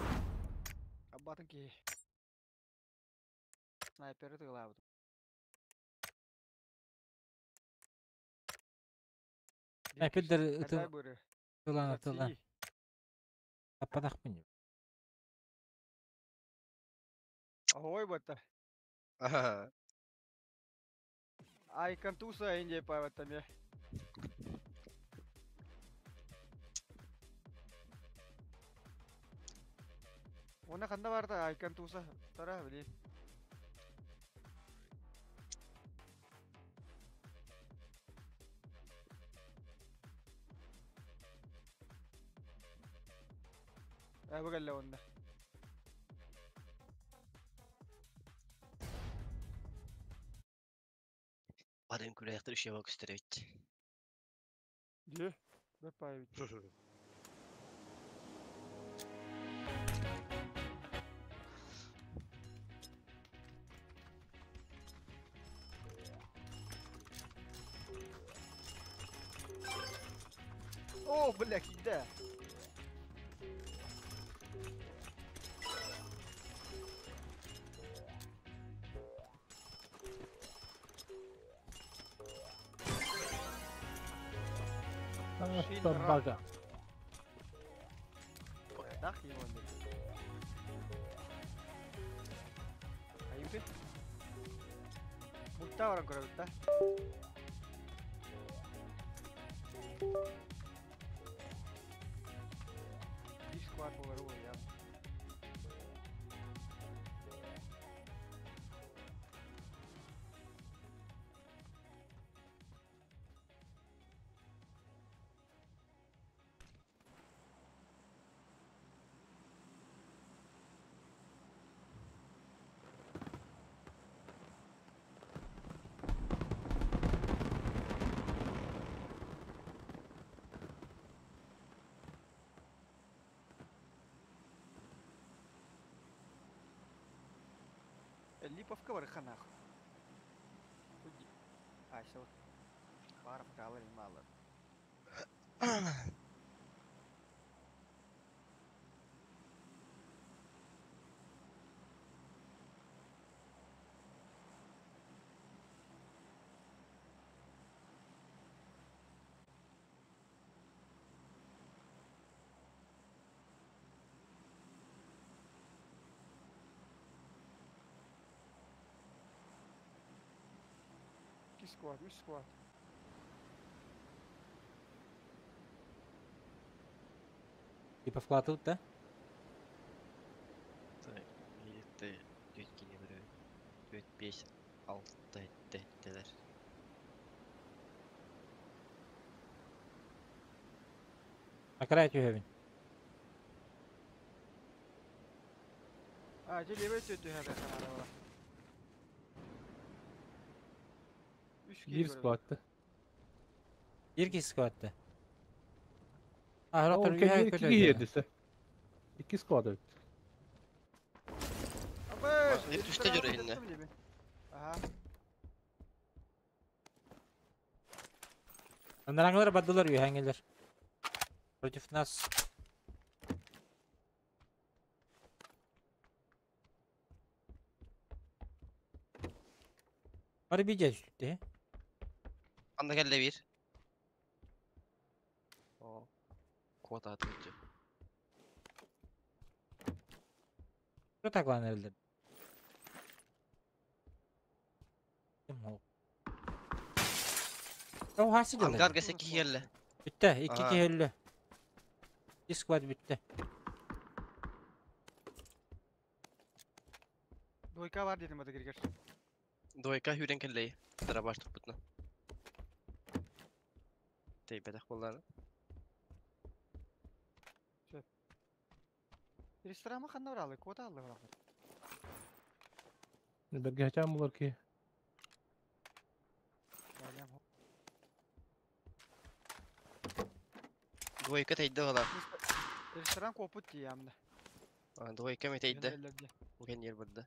Аббатын ки. Снайпери тыгылабыт. Снайпердер Кадай бөрі. тылан тылан. Аппадах мин. Ой, батта. Аха. Ай, контуса инде павата ме. Она ханда барда ай контуса. Тара били. Бу онда. Барым күрәяктыр үше бак үстеребит. Де? Бе пай бит. О, бля, киде. Собака. Дах его не. Айымпы. Мутта баран көрөбүт да. Бир сквад болар ой я. Липовка бар ханах. А, все. Барып калыр малы. Ки склад, үч склад. Типа вкладывают, да? Так, Ты төт кини бирөө. Төт беш, алты, телер. Акрай түйөбүн. А, желебе төтү хәбәр ханара бара. Үч Бир сквадты. Бир киши сквадты. А, ротор Ол үйө iki көтөдү. yerдisi. İki squad evet. Бир түштө жүрө инне. Аха. Анараҥылар бардылар үөһээҥҥилэр. Против нас. Бары биир дьэ Анда кэллэ биир. О, куота атыыччы. Что таклан эрэллэр? Ким ол? О, хаасы дьыллар. Ангарга 8 кэллэ. Бүттэ, икки Ага. киһи өллө. Дисквад бүттэ. Двойка бар дедим бата киргер. Двойка хүрен кэллэй. Дырабаш туппутна. Тейбетэх буоллаана. Ресторама ханна баралы? Квота алды баралы. Бергәчәм булыр ки. Балям. Двойка тейді ғала. Ресторан копут диямда. Двойка ме тейді. Укен ер бұрды.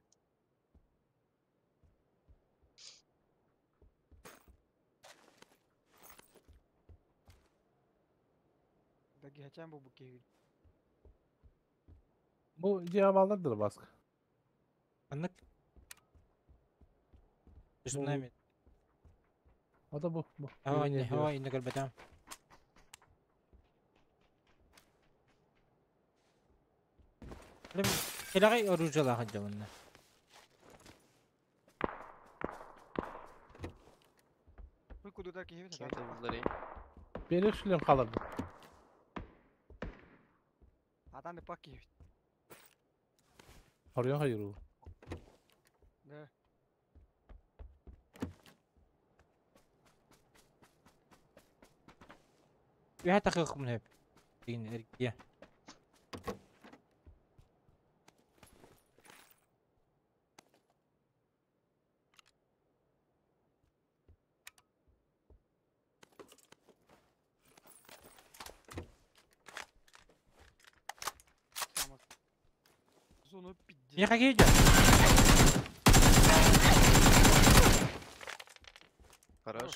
Даги хачан бу бу Бу диабалардыр баскы. Аннык. Между Бу- нами. Ата бу бу. Ава, Үйіне не, ава, инне көрбөтөм. Билем, Келаҕай оружиялаах дьомунна. Бу кудуда киһи Кем табылдыр Берек шүлем қалырды. Атан пак киһи. Хорьян хайыру. Да. Үһэ тахыахпын сөп. Дигин эргийэ. Самас. Зону пиздец. Миэхэ киһи дьон. Хорош.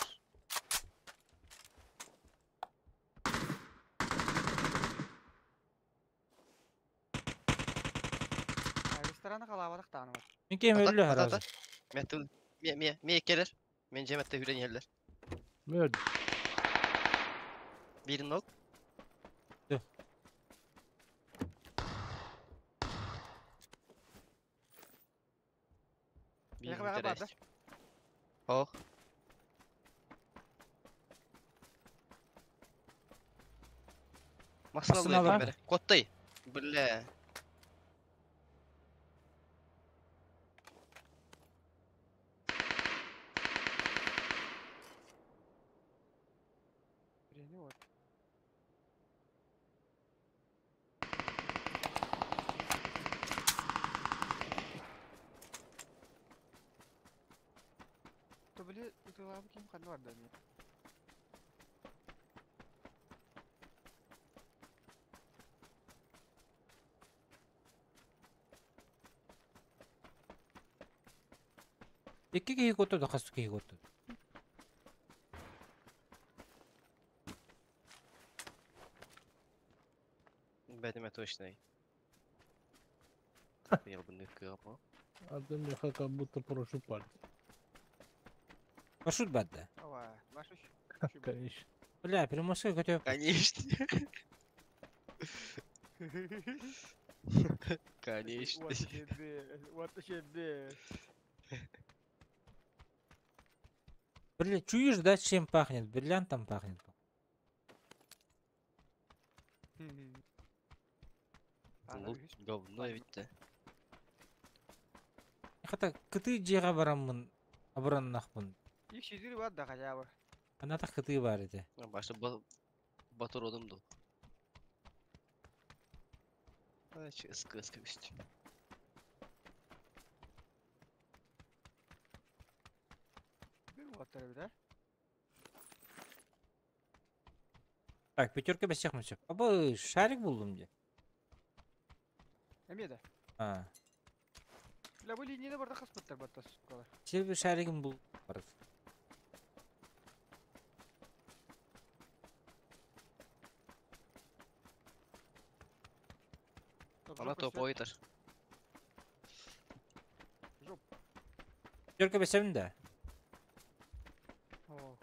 Рестораны қалабадық тағаны бар. Мин киһим Ата, өллө ата, сразу. ата. Мен ме ме ме келер. Мен жеметте хүрен ерлер. Мөрд. Бирин ол. Ды. Бирин Яқы баға барды. Ох. Массыналар. Масыналар бері. Коттай. Бля. Бірені вот. То били ытылабы ким ханны бар да мен. Икки киһи куотта да хас киһи куотта. Бәдіме точно. Я бы не кыпа. Атын меха как будто парашют бар. Маршрут барды. Ава, баш үш. Конечно. Бля, Приморская көтөп. Конечно. Конечно. Вот тебе, вот тебе. Бля, чуешь, да, чем пахнет? Бриллиантом пахнет. Лут говно ведь да. Хата кыты дьиэҕэ бараммын, абыраннахпын. Их четыре бар да хотя бы. Анатах кытыы бар этэ. Башта батыр одым ду. Ай, ысқы ысқы үст. Bir вот да? Так, пятерка без всех все. Абы шарик булдум де. Эме да. А, Бля, бу линияда барда хаспыттар батта сукалар. сен bir шаригим бул. Бар. Ана топовойтар. Жоп. Пятерка бесемин да. О,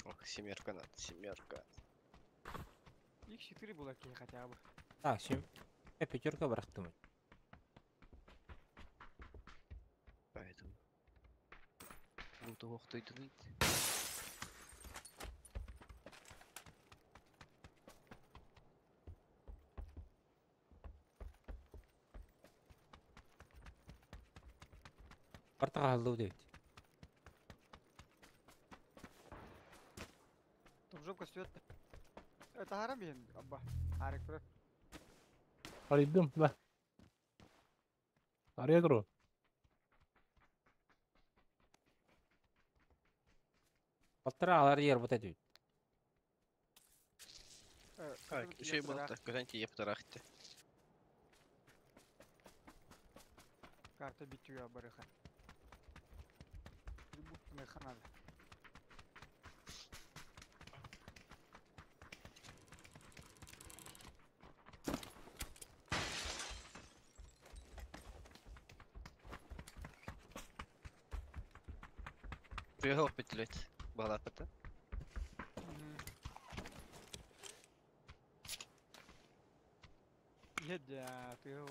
Ох, семерка надо, семерка. X4 была кей хотя бы. Так, сем... пятерка бырахтым. Поэтому. Буду охтойдунит. Барта хааллы дейт. Топ жопка свет. Это харам бен, абба. Арик брат. Арыйдым, да. Арыйа туру. Балтара алар ер бут этүт. Так, еще и был так, куда-нибудь еп тарахты. Карта битюя барыха. Ханада. Приехал петлять. Балапата. Едя, ты его.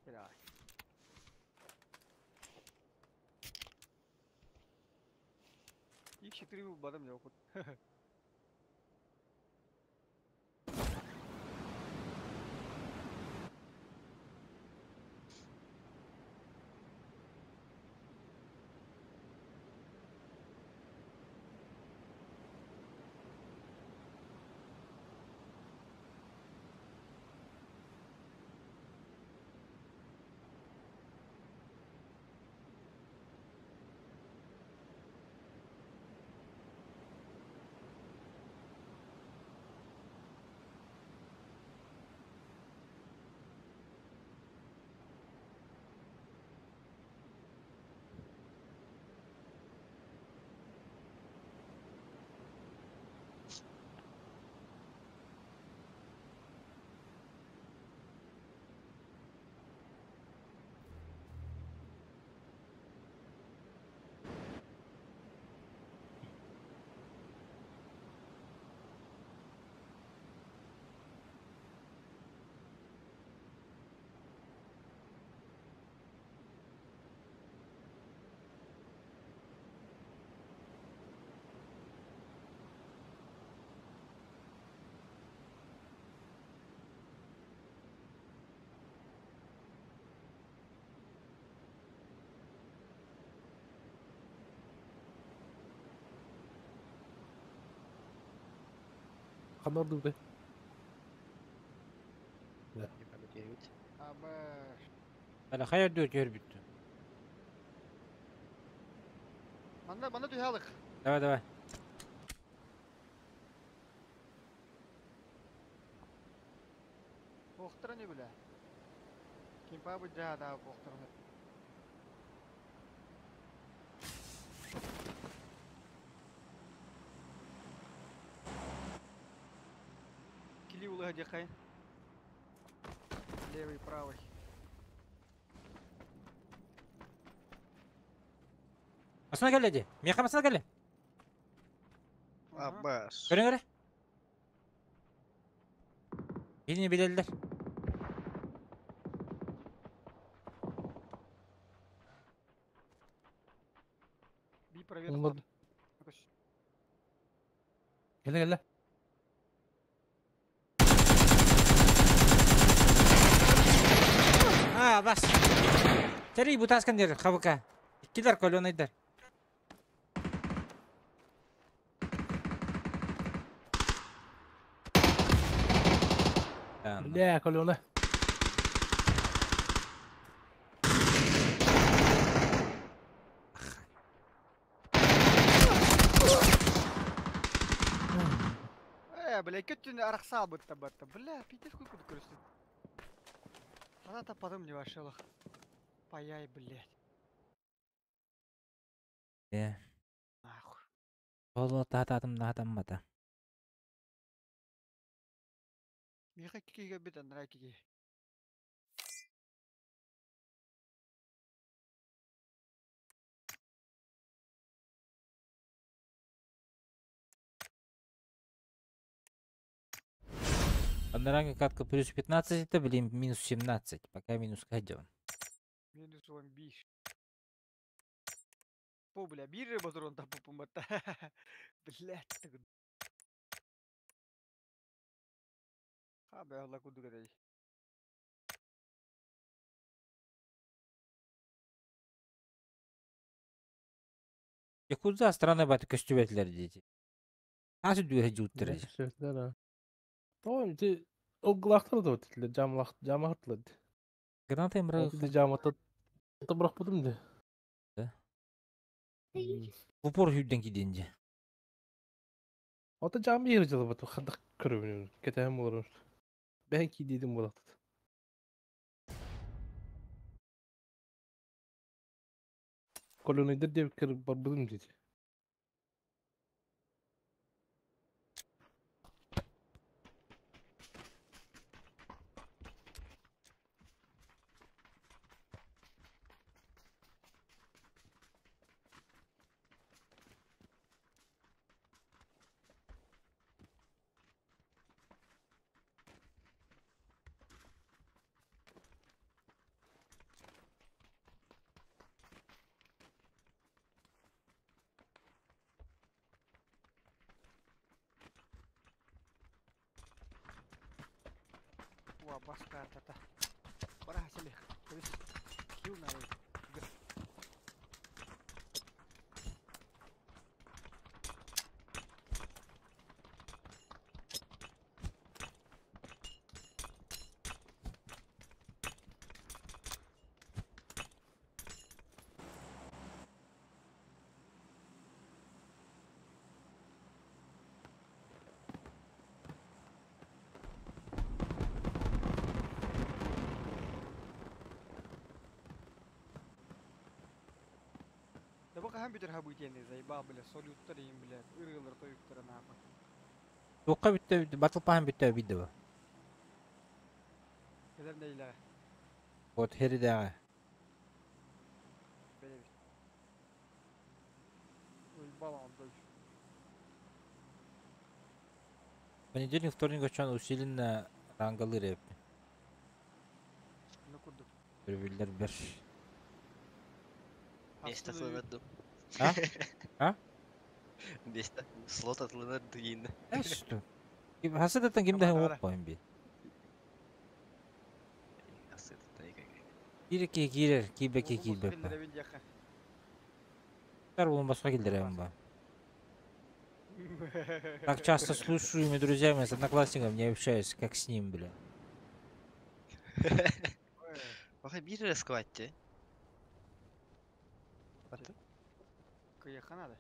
Бля. X4 бадам я уход. Ханар дубы. Аба. Ала хайыр дүр көр бүттү. Манда, манда түйалык. Давай, давай. Охтара не бля. Кимпа бу жа да охтара. Кили улыга дехай. Левый, правый. Масына кэллэ дии. Миэхэ масына кэллэ. Абаш. Көрүҥ эрэ. Билини билэллэр. Би проверка. Олар- Кэлэ кэлэ. А, бас. Тэрий бутаскан дер хабыка. Иккилер колонайдар. Бля, колёна. Э, бля, көттүн арахсал бытта батта. Бля, пиздец сколько тут көрүстү. Она-то потом не вошел. Паяй, блядь. Э. Нахуй. Боло тататым натаммата. Миэхэ икки киһи кэлбит, анараа икки киһи. Одноранга катка плюс 15, это, блин, минус 17. Пока минус каден. Минус 11. Бу, бля, биир эрэ ботуруон таппыппын батта. Блядь, тыгын. Ха, бэйэлэ курдук этэй. Якудза страна баты көстүбэтилэр диэти. Ас үрдүгэр дьууттара. Сөптөр а. Тоҕо ити ылгылаахтар да бит жамлах жамахтылар. Граната Ол имраг жамата бырахпытым да. Да. В упор хүрден киден же. Ото жам бир жылы бат хадак көрөбүн. Кетем болор. Бен ки дедим болот. Колонидер деп кир барбыдым дейт. Уа, бас картата. Бара сели. Кэбис. Кил надо. Да бу хаһан бүтэр хабы диэни заебал, бля, солюттар им, бля, ырыалар тойуктара нахуй. Туохха бүттэ, батыл пахан бүттэ бидде бу. Кэлэр нэйлэҕэ. Вот херидээҕэ. Бэлэбит. Уйбал ондой. Понедельник, вторник очон усиленно рангалыр эп. Ну курдук. Көрбүллэр бер. Место Астыны атылынар ду. А? А? Место. Слот атылынар дыйын. Э, что? Хасадаттан ким да Тамара. оп қойын би. Кирер. Кире кирер, кибеке Улун кибеп. боско диэхэ. Тар улун басқа келдерем ба. Так часто с лучшими друзьями, с одноклассником не общаюсь, как с ним, бля. Баха бир эрэ скватте. Аты? Кыйыха надо.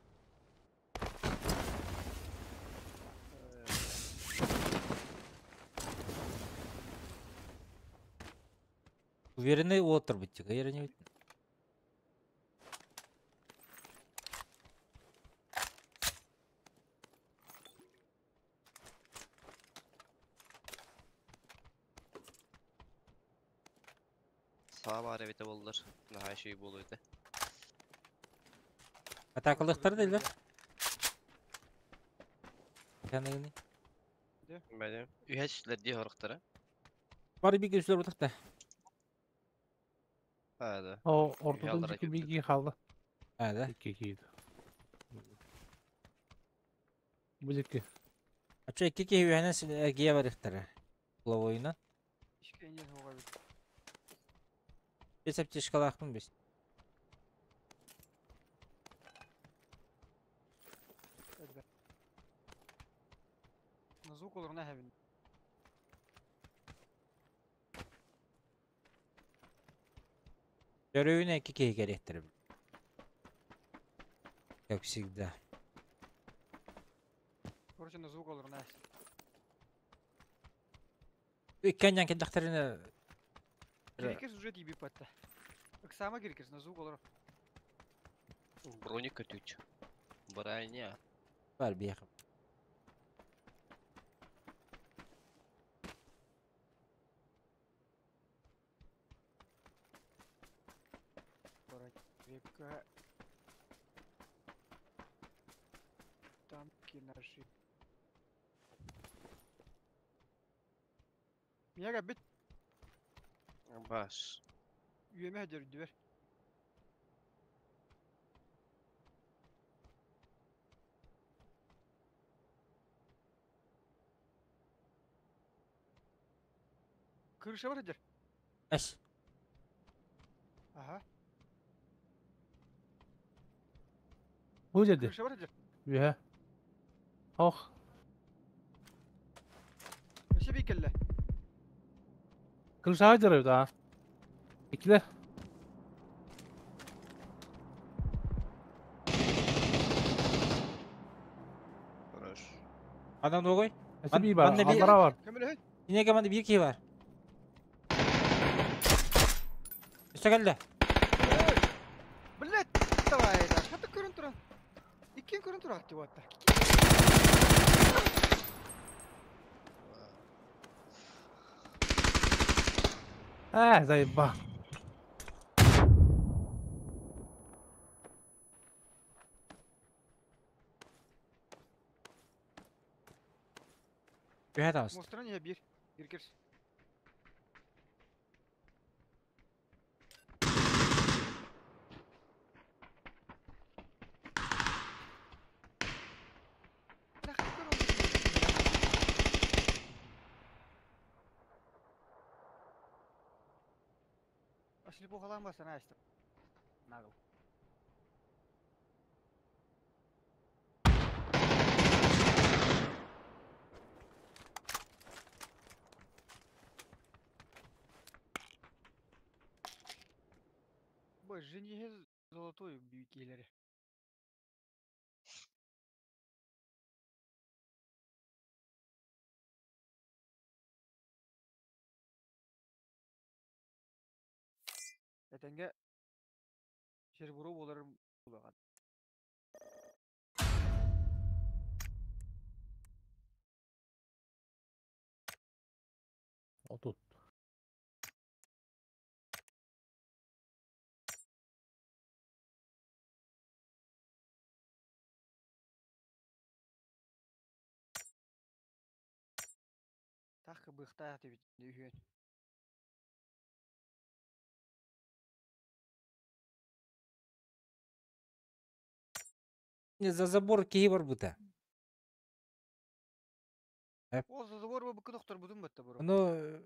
Уверенный отыр быть, я не Саа баар эбитэ буоллар. Наһаа үчүгэй буолуо этэ. Атакалыктар дейлер. Каныгыны. Бәлем. Үһәчләр дии хорохторо. Бар бик үслөр бутакта. Аа да. О, ортодан Яллар жеке айтып биги халды. А, да. Икки кийди. Бу жеке. А чо икки киһи үһэнэн гия барыхтара. Ловойна. Ишкенен хоҕа бит. Бес аптечкалаахпын бес. Элбэх. Звук олорна хэбин. Görevine икки киһи керектер. Как всегда. Короче, на звук олорна. Иккеннен кендахтарына Кирикес уже тиби патта. Ыксама кирикес на звук олор. Броник көтүч. Броня. бар биэхэ. Танки наши. Миэхэ бит Бас. үөмэ дөрдүбэр. Крыша бар дер. Эс. Аха. Бу жерде. Крыша бар дер. Үһэ. Ох. Өссө бии кэллэ. Крышаҕа дьарыйбыт аа. Иккилэр. Хорош. Анан уогой. Өссө бии бар. Манна бии- Аллара бар. Көмөлөһүн. Инеге манна биир киһи бар. Өссө кэллэ. Блять, давай, да. Хата көрөн туран. Иккин көрөн туран деп атта. Ээ, заебал. Түһэ таҕыста. Мостаран иһэ биир. Биир кирс. Бля, хата көрөн Аслипухалаан басана айста. Нагыл. Бу женихе золотой бүйкелери. Этенге Сербуру боларым булаган. Отут. Тах быхтаах дебит үһүөн. За забор киһи барбыта. Ол за забор бу доктор бутун батта бу. Ону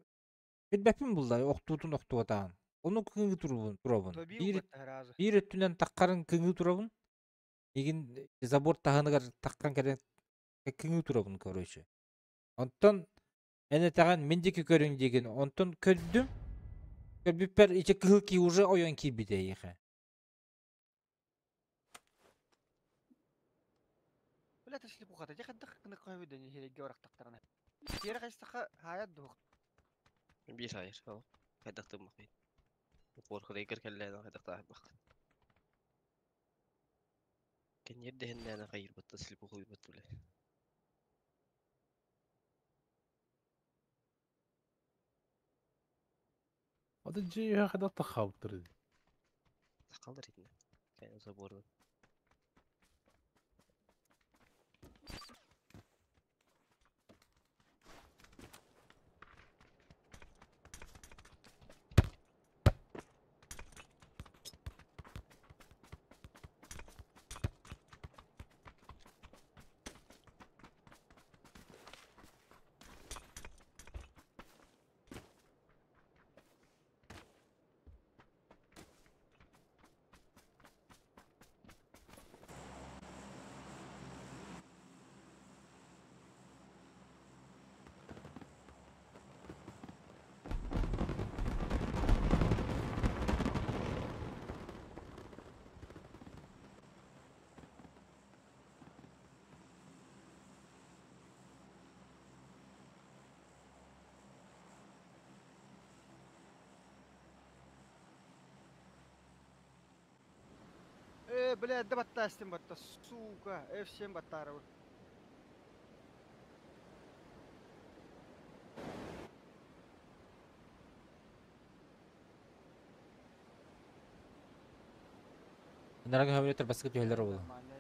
билбэппин булла охтуутун охтуотаан. Ону кыҥыы турубун туробун. Тобил Биир батта разы. биир өттүнэн таххарын кыҥыы турабын. Игин забор таһыныгар таххан кэлэн кыҥыы турабын короче. Онтон эн этэҕин мин диэки көрүҥ диигин. Онтон көрдүм. Көрбүппэр ичи кыһыл кии уже ойон киирбитэ эйиэхэ. Бля ташли бухата. Жа хаддах кыны койбу дени хереге орактактарына. Тиэре кайстаха хаят дух. Биир хайыр. Ол. Хайдахтым бахай. Упор хрейгер кэллээн хайдахтаах бах. Кеньер дэһиннээн хайыр батта слепухуй бат биле. Ото дьиэ үһэ хайдах таххабыттар Тахалар итинэ. Кайна забордан. Э, бля, да батта астым батта, сука. F7 баттары. Нарага хамилеттер баскы түһэлэр ол. Нормально.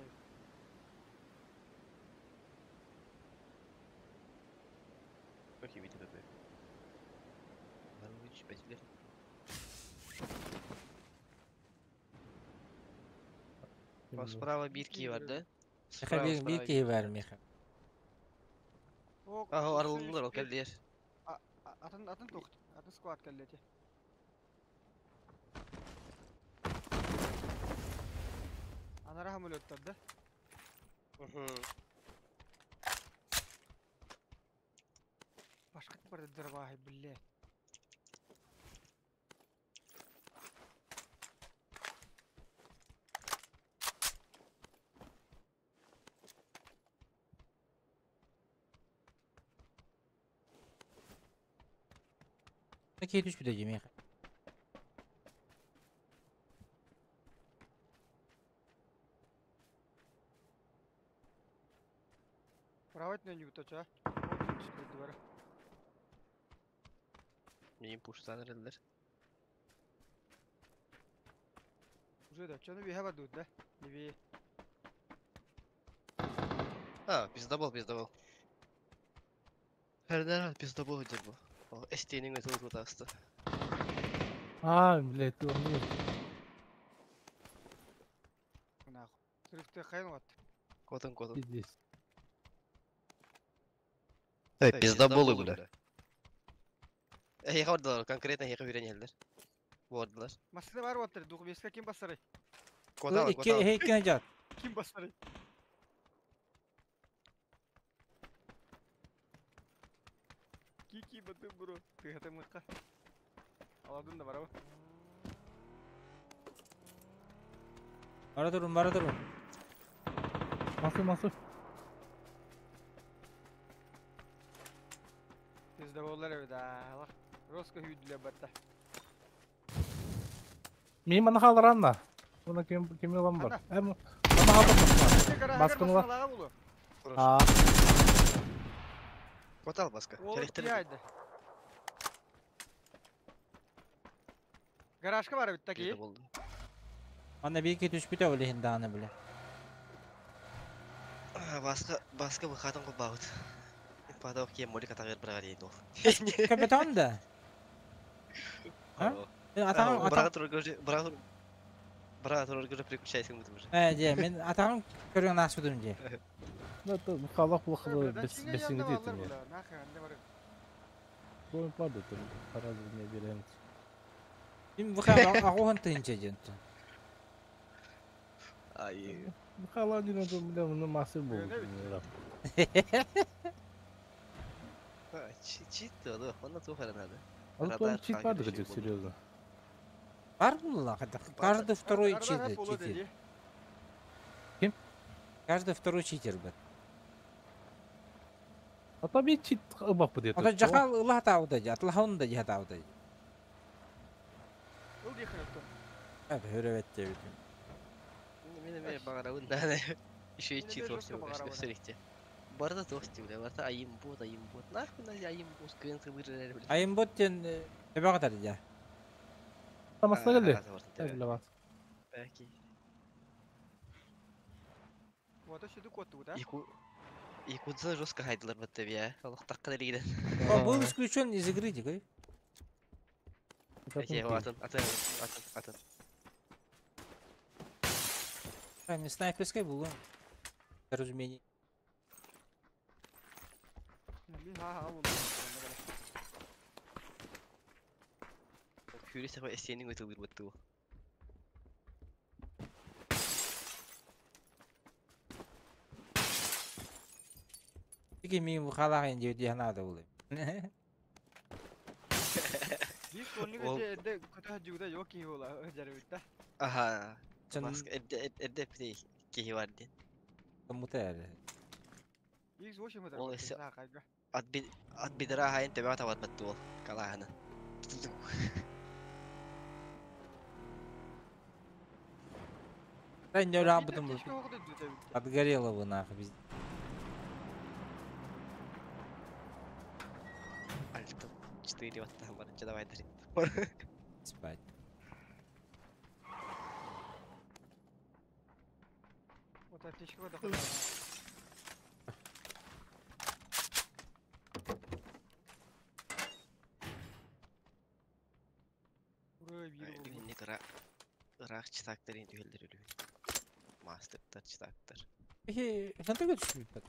Окей, видно какой. Барович, 5 лет. Справа бирки бар, да? Меха Справа, бир бир справа киһи бар меха. О, Аһа, арылыннылар, ол кэллиэр. Атын атын тухт. Атын склад кэллэти. Анара хамылеттар да. Башка бар дырбаһы билле. Киһи түспүтэ дии меха. Правать на нюта ча. Бар. Мин пуштан эрэллэр. Уже да, чону биһэ бар да. Неби. А, пиздобол, пиздобол. Хердер пиздобол дип бу. О, эстенин өтө тутасты. А, блядь, он не. Нахуй. Срывты хайын вот. Котон, котон. Пиздец. Эй, пиздоболы, бля. Эй, хавардылар, конкретно хеха үйренелдер. Бордылар. Масына бар вот дух беске ким басары? Котал, Икки котал. икки жат. Ким басары? Кики баты бро. Ты это мыка. Аладын да барабы. Бара турун, бара турун. Масы, масы. Пиздоболлар эбит аа. Роско хүйдүле батта. Мин мана халаранна. Уна кем кем ялан бар. Эм мана халар. Баскыны бар. А, Котал баска. Ол Керектер. кияйды. Гаражка бар бит таки. Пиздоболду. Анда бир киһи түспүтэ ол иһин даҕаны биле. Баска, баска бу хатын кылбабыт. Падок кем молик атагыр бирага дейт ол. Капитан да. А? Атаҕым Бирага атаҕым турар уже, бирага бирага турар уже переключайсың бут уже. Э, дьэ, мин атаҕым көрүҥ аспытым дьэ. ну это халах плохо без без сингдит мне. Кроме падает, сразу не берем. Мин бу аҕуһун тыһынча диэн. Ай. Хала не надо, бля, ну массы был. Чит да, онна тухара надо. А тут он чит падает, где серьезно. Бар булла, каждый второй читер, читер. Ким? Каждый второй читер бит. А там и чит бап где-то. Ото жахал ылаһатаабыта дьэ, атлаһаун да дьиһатаабыта дьэ. Ол диханатты. Эт хөрөбөт диэбитим. Мен мен багарабын да. Еще и Мен чит эмиэ жестко баҕарабын. Сөрүктэ. Барда тохти, бля, барда айым бот, айым бот. Нахуй на айым бот, көн тыбырыр, бля. Айым бот диэн төбөҕө дьэ. Там остановили? Бля, вас. Бәки. Вот еще кот да? Яку Якудза жестко хайдылар бат деп я. Аллах такка дегенен. О, был исключен из игры, дикой. Әте, атын, атын, атын, атын. Там снайперская было. Разумение. Мин ха ха ол. Хүйресе қой эстенің өтілгір бітті ол. Тики мин халағын деп дияна да булы. Бир соннук эде көтө жугда yok ki ола жарыбытта. Аха. Чын Баска эдде эдде пите кихи бар ден. мутер. X8 метр. Ол эсе ат би ат бидера хайын төбө табат бітті ол. Калаханы. Да не өлі бу. Отгорело бы нахуй. Пиздец. Альто 4 ватта бар. Давай дарит. Спать. Аптечка көрдөххө. Ура, биир буолбут. Үлүһүннүк ыра ыраах читактарын түһэллэр үлүһүн. Мастыктар, читактар. Эхи, хантан түспүт.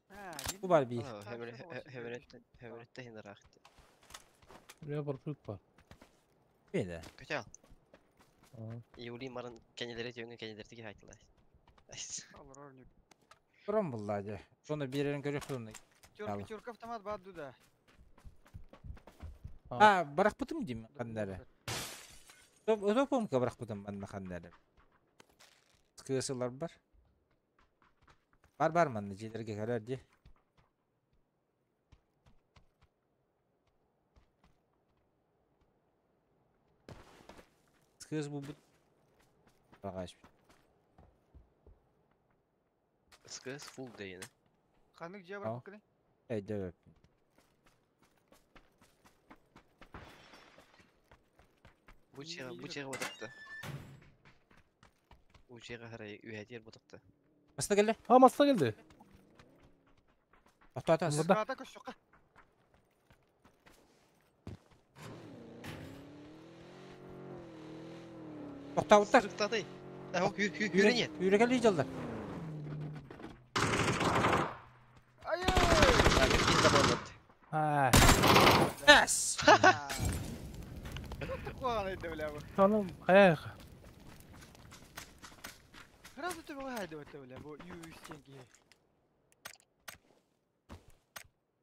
А, Бу бар биир. Хөмөрөттөн хөмөрөттөн хин ыраах. Бля, барпыт бар. Беде. Көтө ал. Аа. Юли марын кенелери түйөнгө кенелерди айтылар. Алар не. Туран булла же. Соны бирерин көрөк Пятерка, пятерка автомат бар да. А, барахпытым дим ханнары. Топ топомка барахпытым манна ханнары. Скысылар бар. Бар бар манна жилерге көрөр ди. Скыс бу бут. Багаш. СКС фулл дейін. Ханнык же Ау. бар кыны. Эй, дөп. Бу чеға бу чеға ботакты. Бу чеға харай үйәдер ботакты. Маста келе. А, маста келди. Ата ата. Мында. Ката көшөккө. Токтабыттар. Сырықтады. Ә, хүрен Үрегели жалдар. Ай! А, Эс. Куаган айда бля бу. Таным, эх. Сразу төбө хайда бата бля бу ю стенки.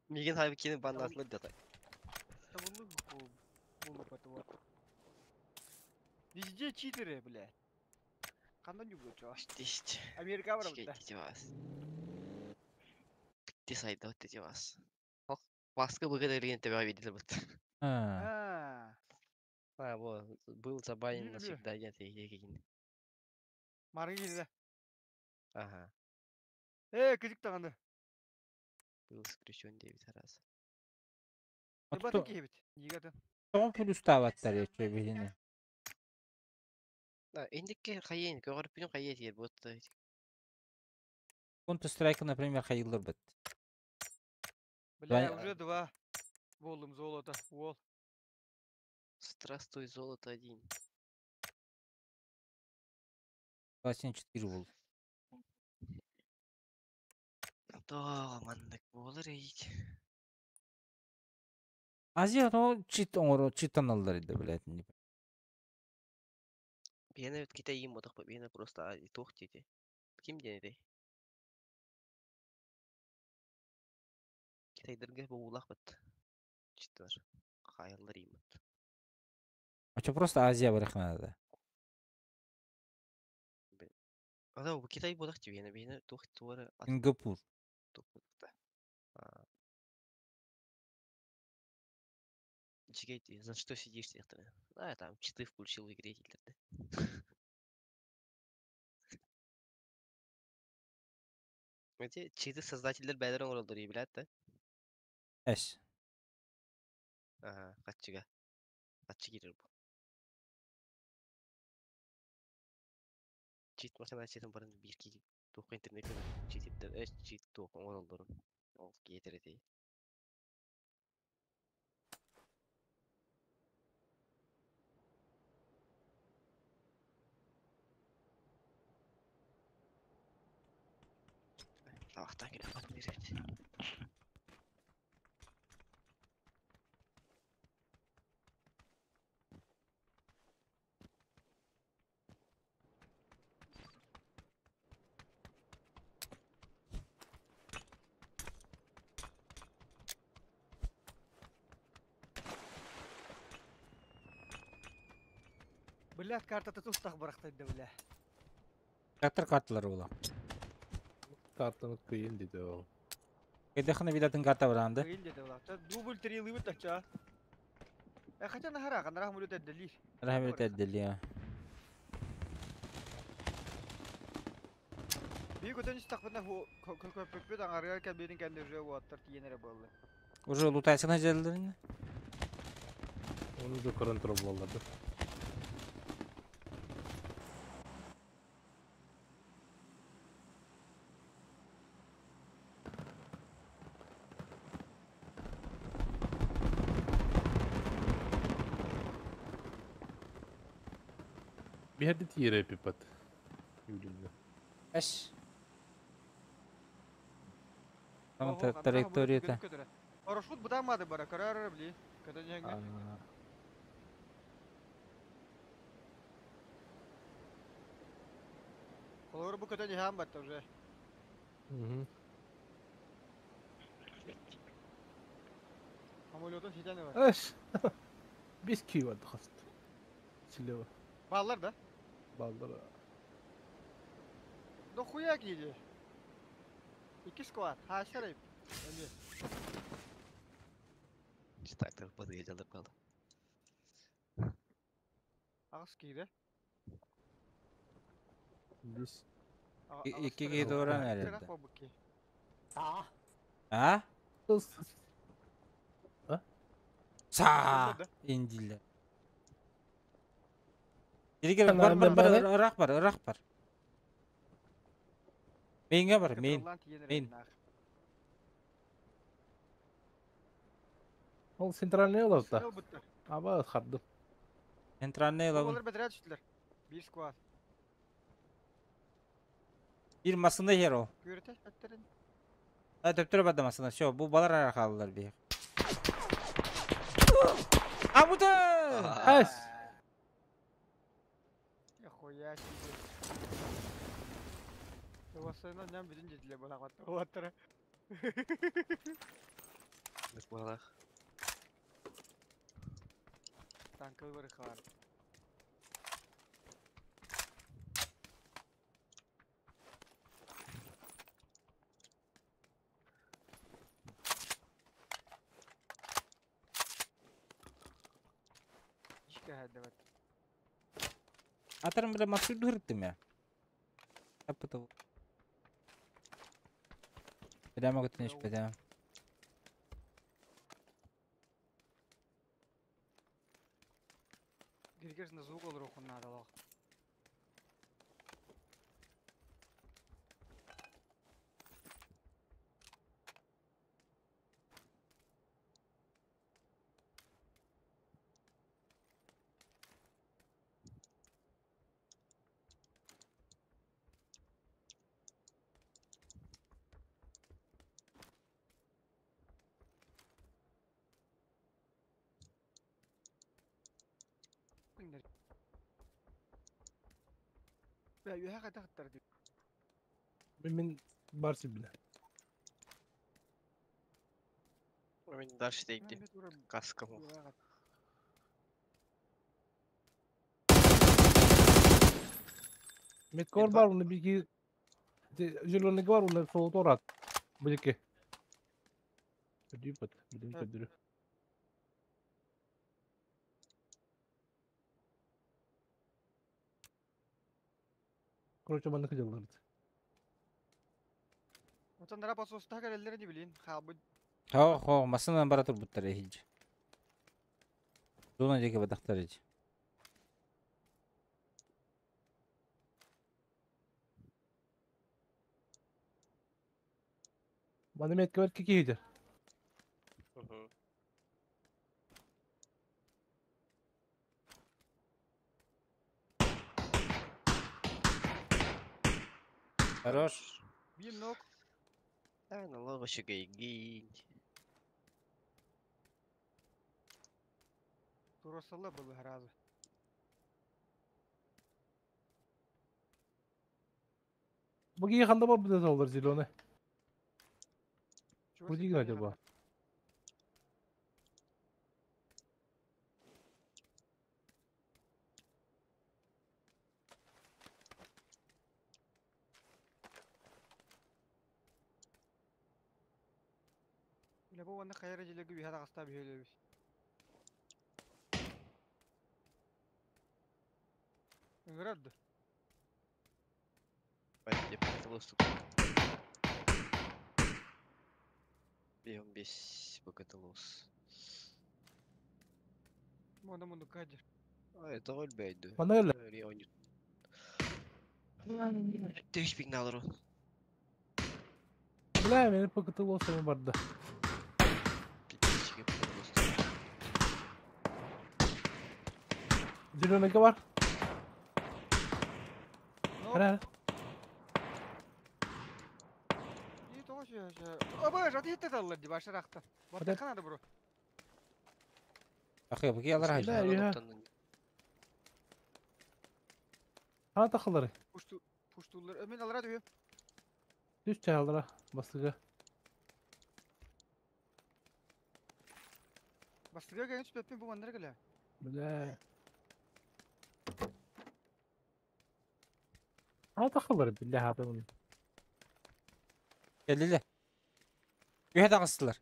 Миген хайбы кені баннатылы дата. Табылы бу бу бата вот. Везде читеры, бля. Кандай не будет, чё? Дишт. Америка бар бу. Вас. Битти сайда өттети вас. Баскы бұғы деген тебе видели бут. А. А, А, во, был забанен Или. навсегда, нет, я маргы кирде. Ага, Э, кыжык таганы. был исключен 9 раз. Батын кебит. Нигатын. Тоғын плюс табаттар ече билини. Да, эндикке хайен, көріп бүтін хайен тиер, вот. Counter Strike, например, хайылыр бит. Бля, уже два. Болдум золото. Уол. Здравствуй, золото один. 24 бол. Да, мандык болар ейт. Азия то чит оңоро читтан алдар иди, блядь. не Бені өт кете ең бодақ, бені просто тоқ дейді. Ким деді? Китайдерге бұл улақ бит. Читтар. Қайылдар ең бит. А чё просто Азия барах надо. Ада, бұл Китай бодақ ти бені, бені тоқ туары ат Сингапур. тоқ бодақта. Жигей, за что сидишь дияқтыр. Да, там читы включил в игре дейді. Эти читы создательдер бәлер оңролдор билет да. Эш. Ага, катчыга. Катчы кирер бу. Чит машина читин барын бир ки тух интернет чит эш чит тух оңролдор. Ол кетер эти. Табақтан келіп батын береді. Бля, картата тустах барахтайды, бля. Трактор карталар була. Картаны кыйын диде ол. Кедехне билатын карта баранды. Кыйын деди була. Дубль три лыбы тача. Э, хотя нахара, канарах мүлөт эддели. Рахмет эддели. Би көтөн истак бына ху көпөпөт аңарга кәберин кәнде уже уаттар тиенере болду. Уже лутайсына желдерин. Оны да көрөн туруп болду. Биһэрди тиэрэ пипат. Юлинга. Эш. Там траекторията. Парашют бытамады бара, көрөр били. Көтөн Холобур бу көтөн иһээн батта уже. Самолетун ситэн ылар. Эш. Бис кий барды хаст. Силева. Баллар да? Баллар. Дохуя кииди. Икки склад. Хаашарайп. Эми. Так бады жалып калды. Агыс кииди. Бис. Икки киһи туоран эрэлдэ. А? Саа! Индилер. Кири бар бар бар ырах бар ырах бар. Мейнге бар мейн. Мейн. Ол центральный олар да. Аба харды. Центральный олар. Олар бедрә төштеләр. Бир склад. Bir masında yer o. Күрәтә әттерин. Ha төптөрө барды масына. Все, бу балар ара калдылар бир. Амута! Эш. Хуя себе. Уасына ням бүтүн жетиле була катты. Уаттара. Балах. Танкы бар хар. Атарым бile масыр дурыттым я. Апыты. Прямо көтүнүш бедем. Гиргерсinde звук olur okunlarda bak. Үһэ қайда деп. Мен бар сибиле. Мен дальше дейdi. Каскам. Меткор бар, уны бики зеленый бар, уны сол торат. Бики. Дипат, билим көдүрү. Короче, маннык жылдырды. Отан пососта келелер не билин. Хабы. Хо, хо, масынан бара турбуттар эхилж. Зона жеке бадактар эч. Маны метке бер кики хидер. Хорош. Bir nok. Налога шугайгин. Турасалла было разы. Bu ханда бар буде олар зеленый. Bu değil acaba? Бу онны хайра жилеги биһара хаста биһөлөбүс. Ыҥырарды. Бай, покаталос. Бьем без покаталос. Мона муну кадер. А, это ольбейду. Мана эле. Тыш пигналру. Бля, мени покаталос барды. Зеленый бар. Хара. И тоҕо сүһэ. Абы, жаты хитте таллар ди башар ахта. Баттакан ады бро. Ахы, бу алар Да, хажы. я. Хана тахылары. Пушту пуштулар. Мен алара дүйө. Түс чалдыра басыга. Бастыга келген түспөппүн бу маннара келе. Бля. Хана тахылары билlah хата. Келдиле. Үһә тагыстылар.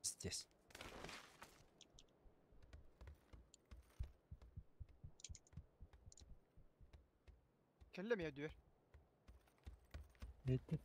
Пиздец. Келле ме дүйөр. Нетти.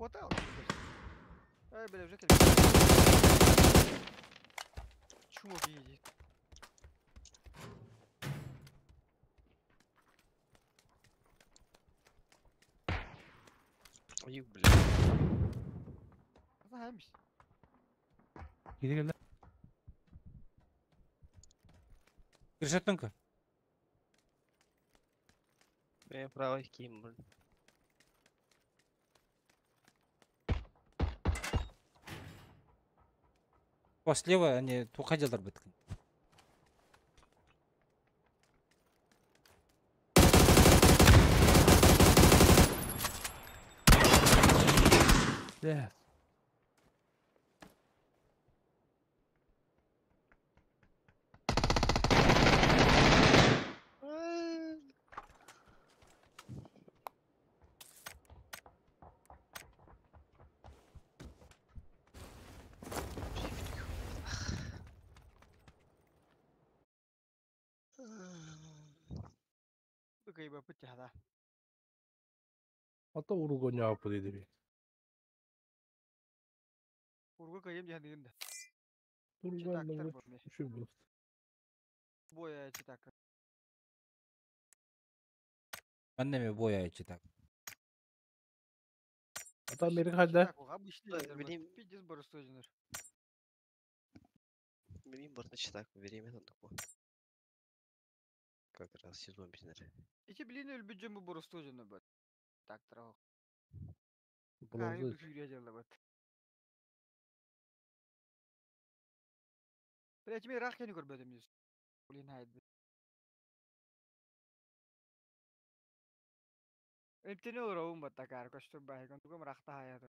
Кота ал. Эй, бля, уже келе. Чмо видит. Ой, бля. Знаемся. Кире келді. Кыршаттыңка. Мен правый кийим, блин. Слева они тухадилар быткын. Бля. Кайба пытяда. Ата уруго няпы деди би. Урга кайым жандыгында. Уруго şu bu. Боя читак. Маннеме боя читак. Ата Америка хада. Билим. Пиздец барыстожыныр. Билим бортны читак, время тандык Как раз сезон битнер. Ичи билин өлбүт жөн бу барыстожыныр бат. Так трах. Булазы. Блять, мен рах кени көрбөдүм жүз. Блин, хайд. Эмтени olur oğlum баттакар, көштүр байгон, тугум рахта хаят.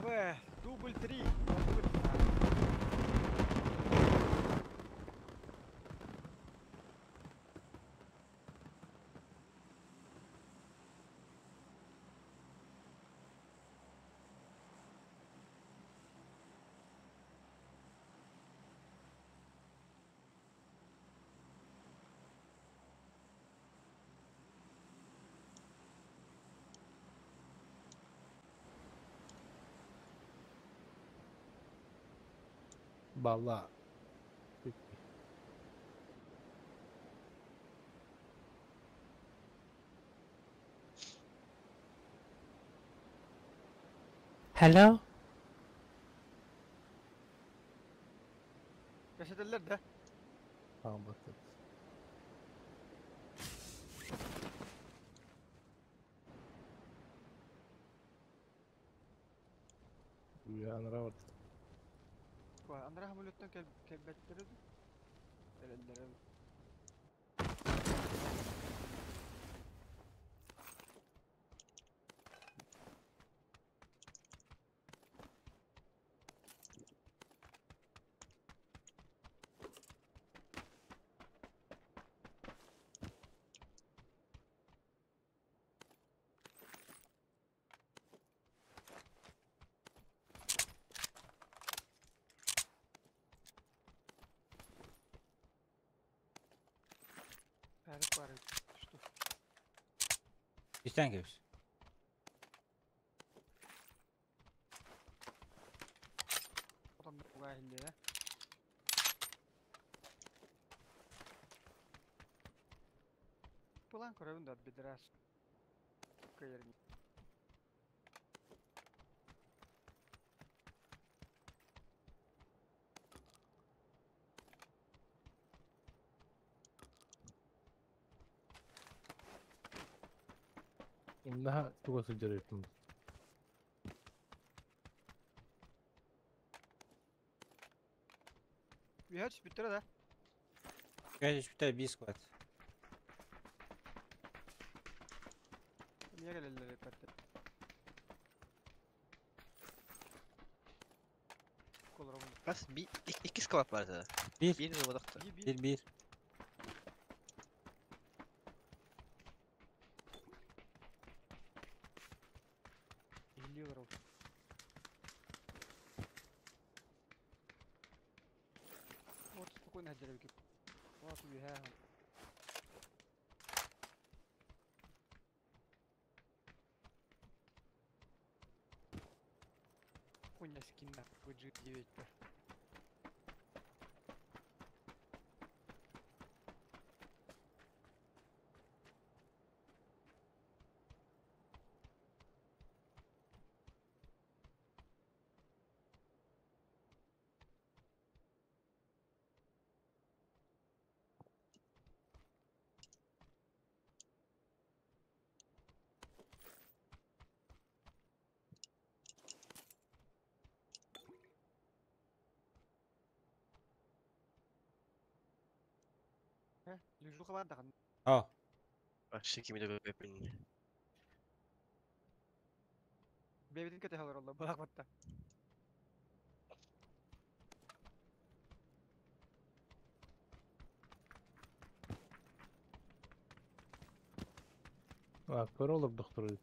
В, дубль 3. Бала. Hello? Кэсэтэллэр да? Tamam basit. Uyanıra var. Анара самолеттан кэлбэттэр эрэллэр. Бәрі бар что. Истэн кэбис. Потом буга иһиллиэ. План көрөбүн да бедрас. Кыйыр. Daha çok сылдьар. Үһәч бүттере да. Конечно, бүтэ бис склад. Niye gelirler hep Kolorabın. Бас би iki squad бар да. Bir. Bir de бодақта. Bir bir. Bir bir. Иллиолар ол. Вот спокойно хаджар бикеп. Вот үһә. Хуйня скин на VG9. Лежу хабар. О. Вообще кими де көппин. Бебедин кете халар олла балак батта. А, көр олор доктор.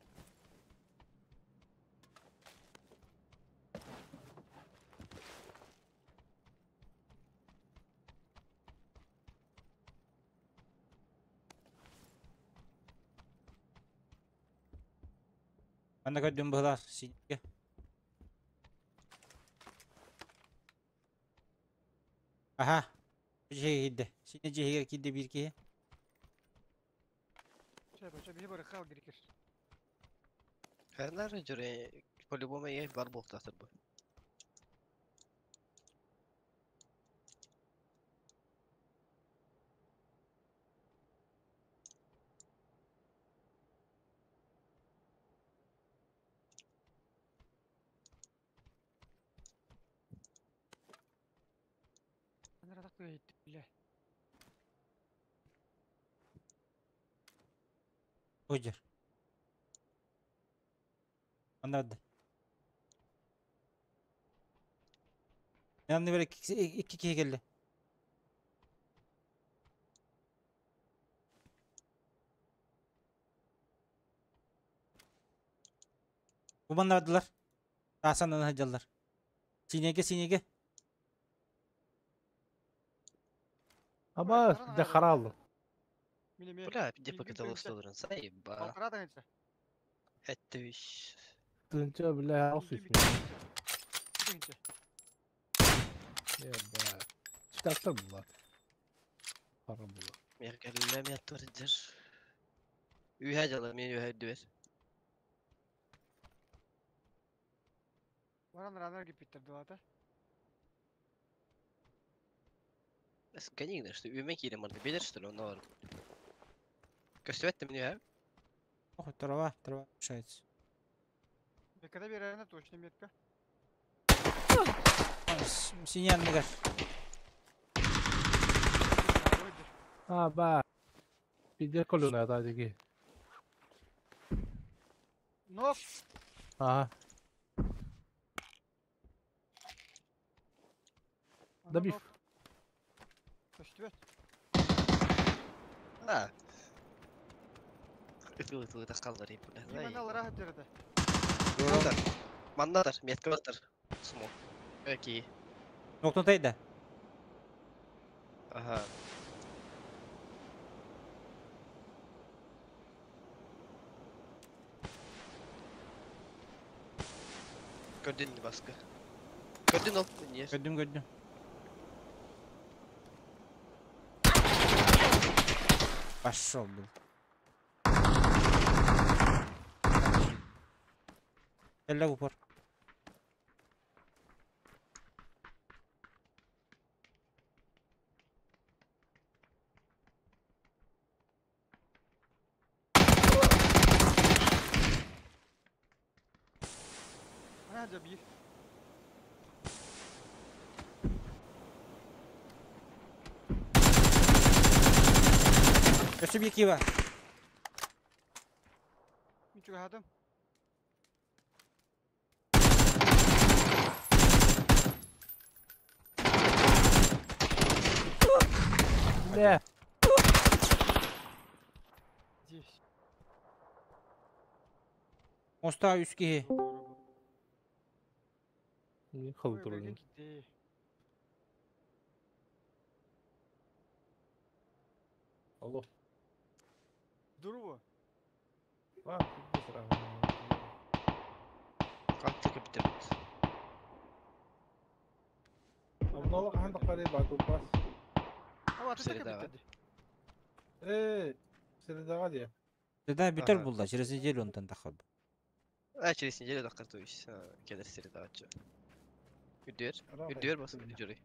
Манна көрдүм быһылар синге. Аха. Жиһиге киирдэ. Сине жиһигер киирдэ биир киһи. Чэ, бача биһи бары хал гирикер. Харлар жүре по-любому е бар болуқтақтыр бу. Анара так биле. Ожер. Аннарды. Yanına böyle iki kişi geldi. Bu banlardılar. Hasan'dan hacallar. Sinege sinege. Аба, де харал. Мине Бля, где покаталось толран. Сайба. Алтара да Әттүш. Тынча бля, алсыз. Тынча. Ебать. Читактар булат. Пара була. Миэхэ кэллэ аттар Үһэ дьала мен үһэ үрдүбэр. Баран ранар киппиттер дылата. Конечно, что үмэ киирэн барды. Билер что ли, онно бар. Көстүбэт мин үһэ. Ох, трава, трава мешается. Меткада берерine точно метка. Синян нагар. А, ба. Пиздец колюна та диги. Нок. Ага. Добив. Көстүбэт. А. Ытыл ытыл тахаллар ип. Ким ана лара хадырды. Маннатар, метка батар. Смок. Окей. Ноктон тайда. Ага. Көрдүн баскы. Көрдүн ол. Не? Көрдүм, көрдүм. Пошел был. Кэллэ упор. Ана жабир. Өссө bir кива. Мен чугахадым. Бля. Здесь. Моста үс киһи. Не Ой, халтур. берген китти. Алло. Дуру. А, пиздец, рано. Катты кепитер. Абдалла хаһан таххарый батыл пас. А аты Среда. кепиттерди. Э, средаға дия. Да, бүтер Ага. булда. Через неделю онтон тахар. А, через неделю тахар, то есть. Келер среда чё. Үрдүөр. Үрдүөр бас үрдүөр.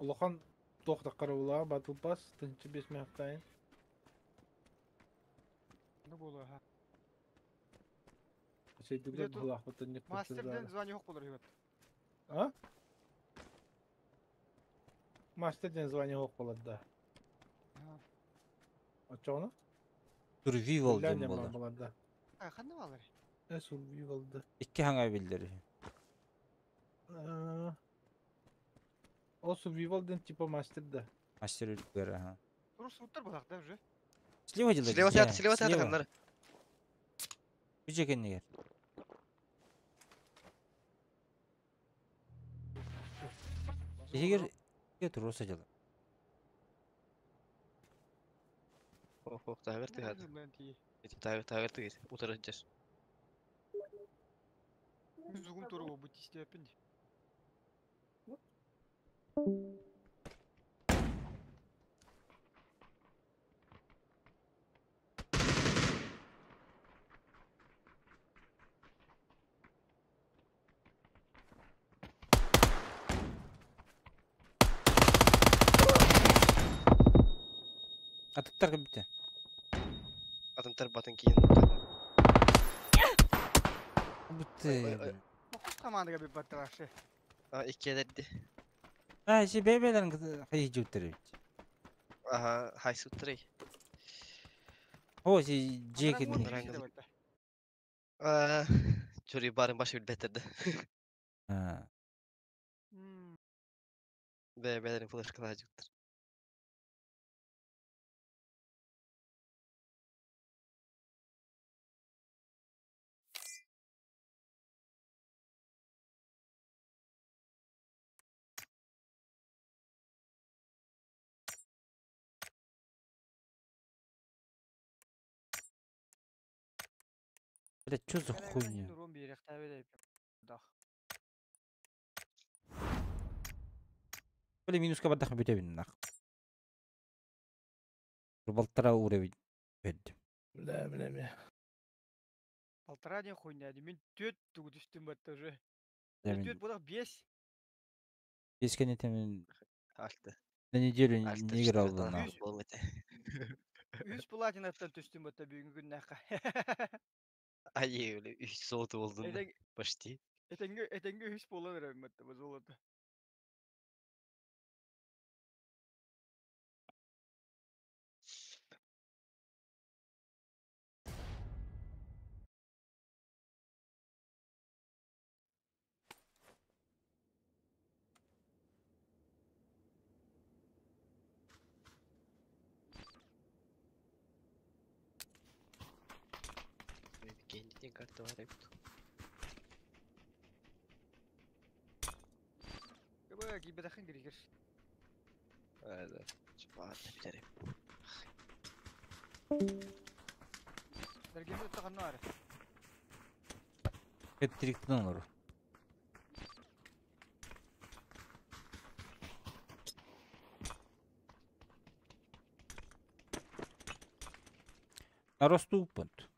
Улахан туох таххар була батыл пас тынчы бес мехтайын. Ну болу ха. Сейдүгөр Биле ту- булах бутын Мастерден звание хок болор хибет. А? Мастер ден звание хок болот да. Очону? Survival дем болар. болот да. А ханна балар. Э, survival да. Икки хаңа билдер. О, survival ден типа мастер да. Мастер үлгер, ага. Тур суттар булак да уже. Слева делать. Слева сят, слева сят ханнар. Күже кеннегер. Егер туруса дела. Ох, ох, тагыр тыгад. Эти тагыр тагыр тыгыр. Утырыр жер. Зугум туру бу тистепин. Атыктар кебите. Атынтар батын кийин. Бутты. Ой, ой. Мокус командага бир батталашы. А, икки эдерди. А, си бебелерин хайы жуттар. Ага, хайсы уттарай. О, си жеки. А, чури барын башы билбеттерди. А. Бебелерин флешкалар жуттар. Это чё за хуйня? Били минуска бардах бүтэбин нах. Балтара уровень бердим. Бля, бля, бля. Полтора день хуйня, мин түөрт тугу түстүм батта уже. Түөрт буолах биэс. Бесконечно мен Алты. на неделю Алты не играл да нахуй. Үс платинаттан түстүм батта бүгүнкү күннээххэ. Айы, бля, үс золото болдум да, почти. Этэҥҥэ этэҥҥэ үс буолан эрэбин батта бу золото. Кендитин карта бар эбит. Кыбы киибэтэххин киригир. Да. Ладно, билэрим. Дэргэммит отто ханна баарый? Хетриктен олорор. На росту пункт.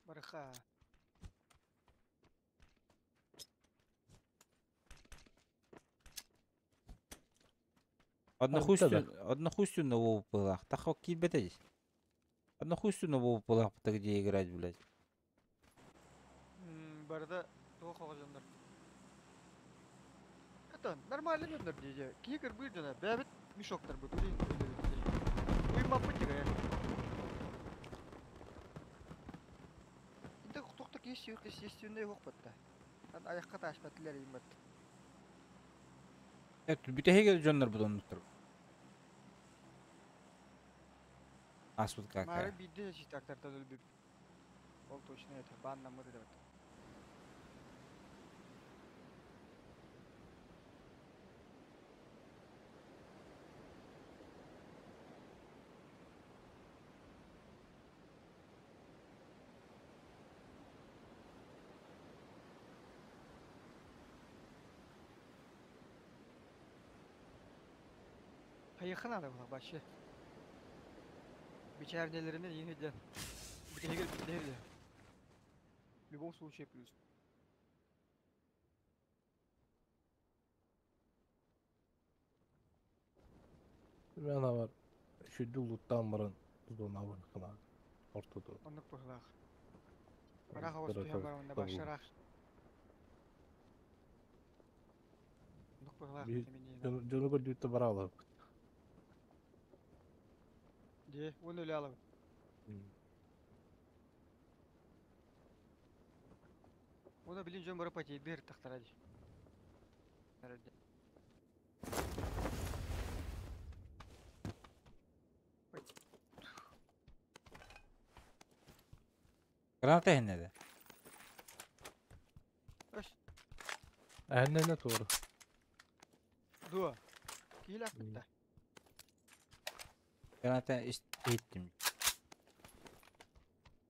Барыха. Однохуйственного опыла. Тахок кибетесь. Однохуйственного опыла, где играть, блядь. Барда туох оҕо дьоннор. Это нормально дьоннор дии. Киһи кырбыыр дьоно. Бэйэбит мешоктарбыт. Уймаппыт дии. Инде туох да киһи сверхъестественный суох батта. Айахха таашпатылар иин батта. Бүтэһигэ дьоннор бутоннуттар. Аспыт Маары какая. биирдэ чистактартан өлбүп. Ол точно это бааннаммыт этэ батта. Хайыхха наада буолар вообще. Бичээрнэлэринэн иин сылдьан. Бүтэһигэр бүтэһигэр. В любом случае плюс. Мен бар. Шүдү луттан баран тудуна бар кына. Ортодо. Оннук быһыылаах. Ыраах оҕус түһэн баран онно башыраах. Оннук быһыылаах иминниин. Дьону көрдүүттэ бара алабыт. Дии, уон өлө алабыт. Уонна билин дьон бары потейдыр тахтара дии. Граната эһиннэ Өс. Эһэннэ туора. Дуо. Киилээхпит да. Граната иһиттим.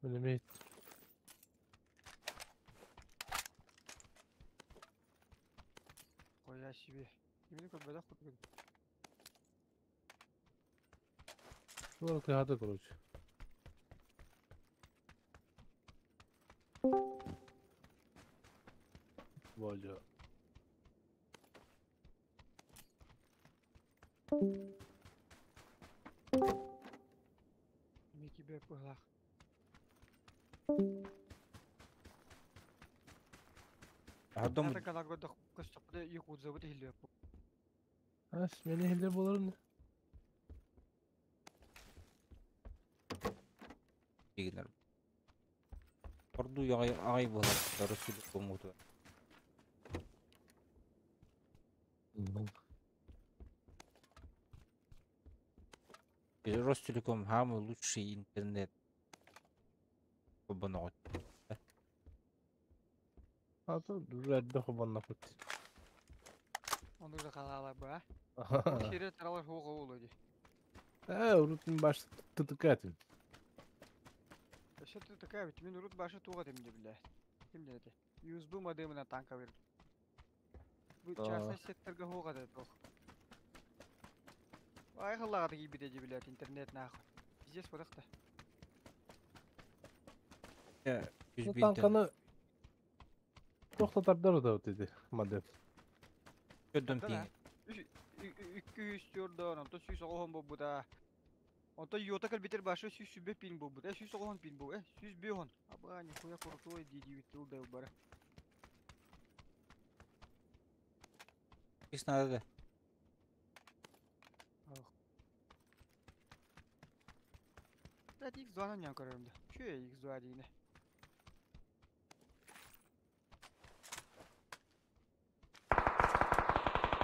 Билимит. Хуя себе. Кимини көрбөтөх курдук. Туора тыһаата короче. Болжа. Мики бэп быһыылаах. Ардом Ата галагодох көстөхпүтэ якудзабыт иһиллибэт. Ас мени хилде боларын. дигилер. Орду ягай агай болар. Росул комуту. Ростелеком самый лучший интернет. Обонот. Ата дүрәдде хобанна пут. Ону да халаалар ба. Ол сире таралар хуга болу ди. Э, урутун баш тытыкатын. Өссө такая ведь мин урут башы туох этим дии бля. Ким диэн этэ? USB модемынан танка бердим. Бу частный секторга суох этэ туох. Ай халлаҕата киирбитэ дии блядь интернет нахуй. Пиздец бырахта. Бу танканы туох да тардар да вот ити модем. Көрдüm Тардар пиҥ. Үс төрдөн, онтон 190 буолбута. Онтон йота кэлбитер башы 120 пин буолбут. 190 пин бу. 105. Аба, нихуя крутой дии диибит тыл да бара. Икс надо да. Блядь, X2-ны ньон көрөрүм да. Чү X2 диine.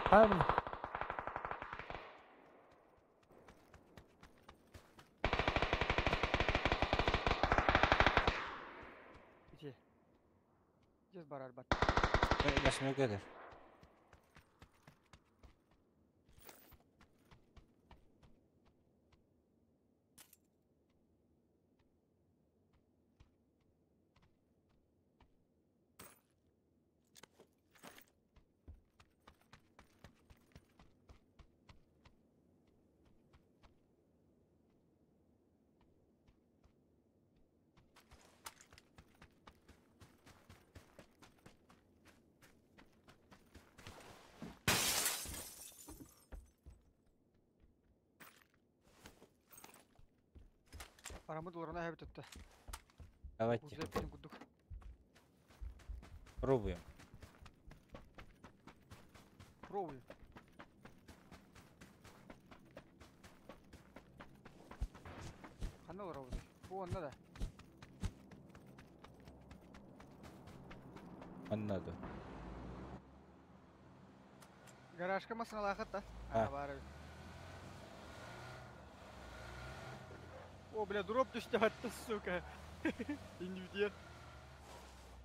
Правильно. Ити. Здесь барар бат. Восьмерка эдэр. Арамыт олорона хэбит өттө. Давайте Узеппин курдук. пробуем. Пробуем. Ханна олоробут? Бу онно да. Онно да. Гаражка масыналаахыт да. А. А, баар эбит. О, бля, дроп түстэ батта, сука. Индивидиэр.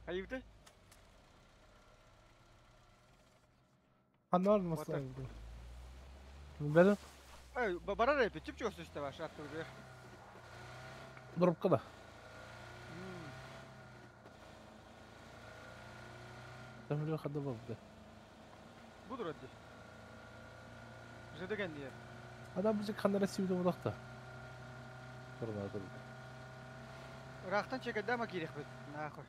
Хайыбыты? Ханна бар Вот так. масла. Бәрі Эй, барар эпи, чип чугас түстэ баш, аттыбыт. дропка да. Там хада бар. Бу дроп ди. Жеде кенди. Адам bizi kanara sivde budakta. Durma durma. Рахтан чекеде ма кирих бит. Нахуй.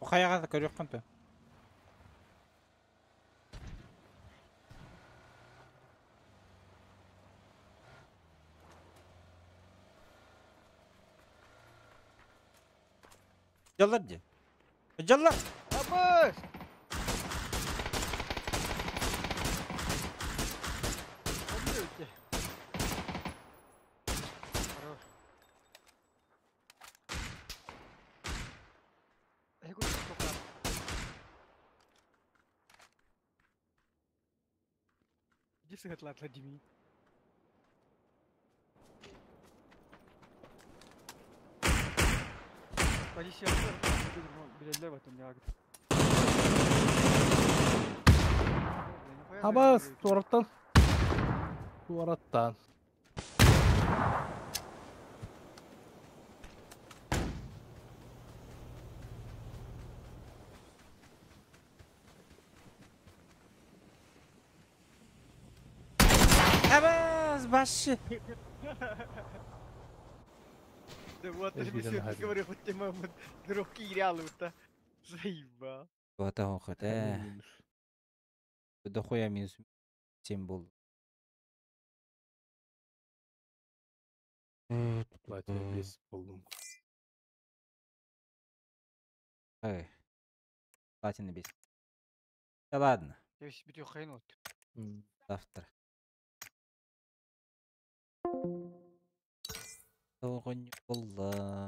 Хайаға көрөккөн то. Жаллар ди. Жаллар! Абыс! Онды өтте. Хорош. Эй, куда тоқта? Иди сыгытла, Владимир. Позиция билелер батын ягы. Абас туараттан. Туараттан. Абас башы! Да вот, Я ты видел, все находил. говорю, хоть ты маму друг кирялу-то. Заебал. Бата хохот, э. Дохуя минус 7 болды. Платина 5 болдум. Ай. Платина 5. Да ладно, Я себе хайну вот. завтра. Тоғын болла.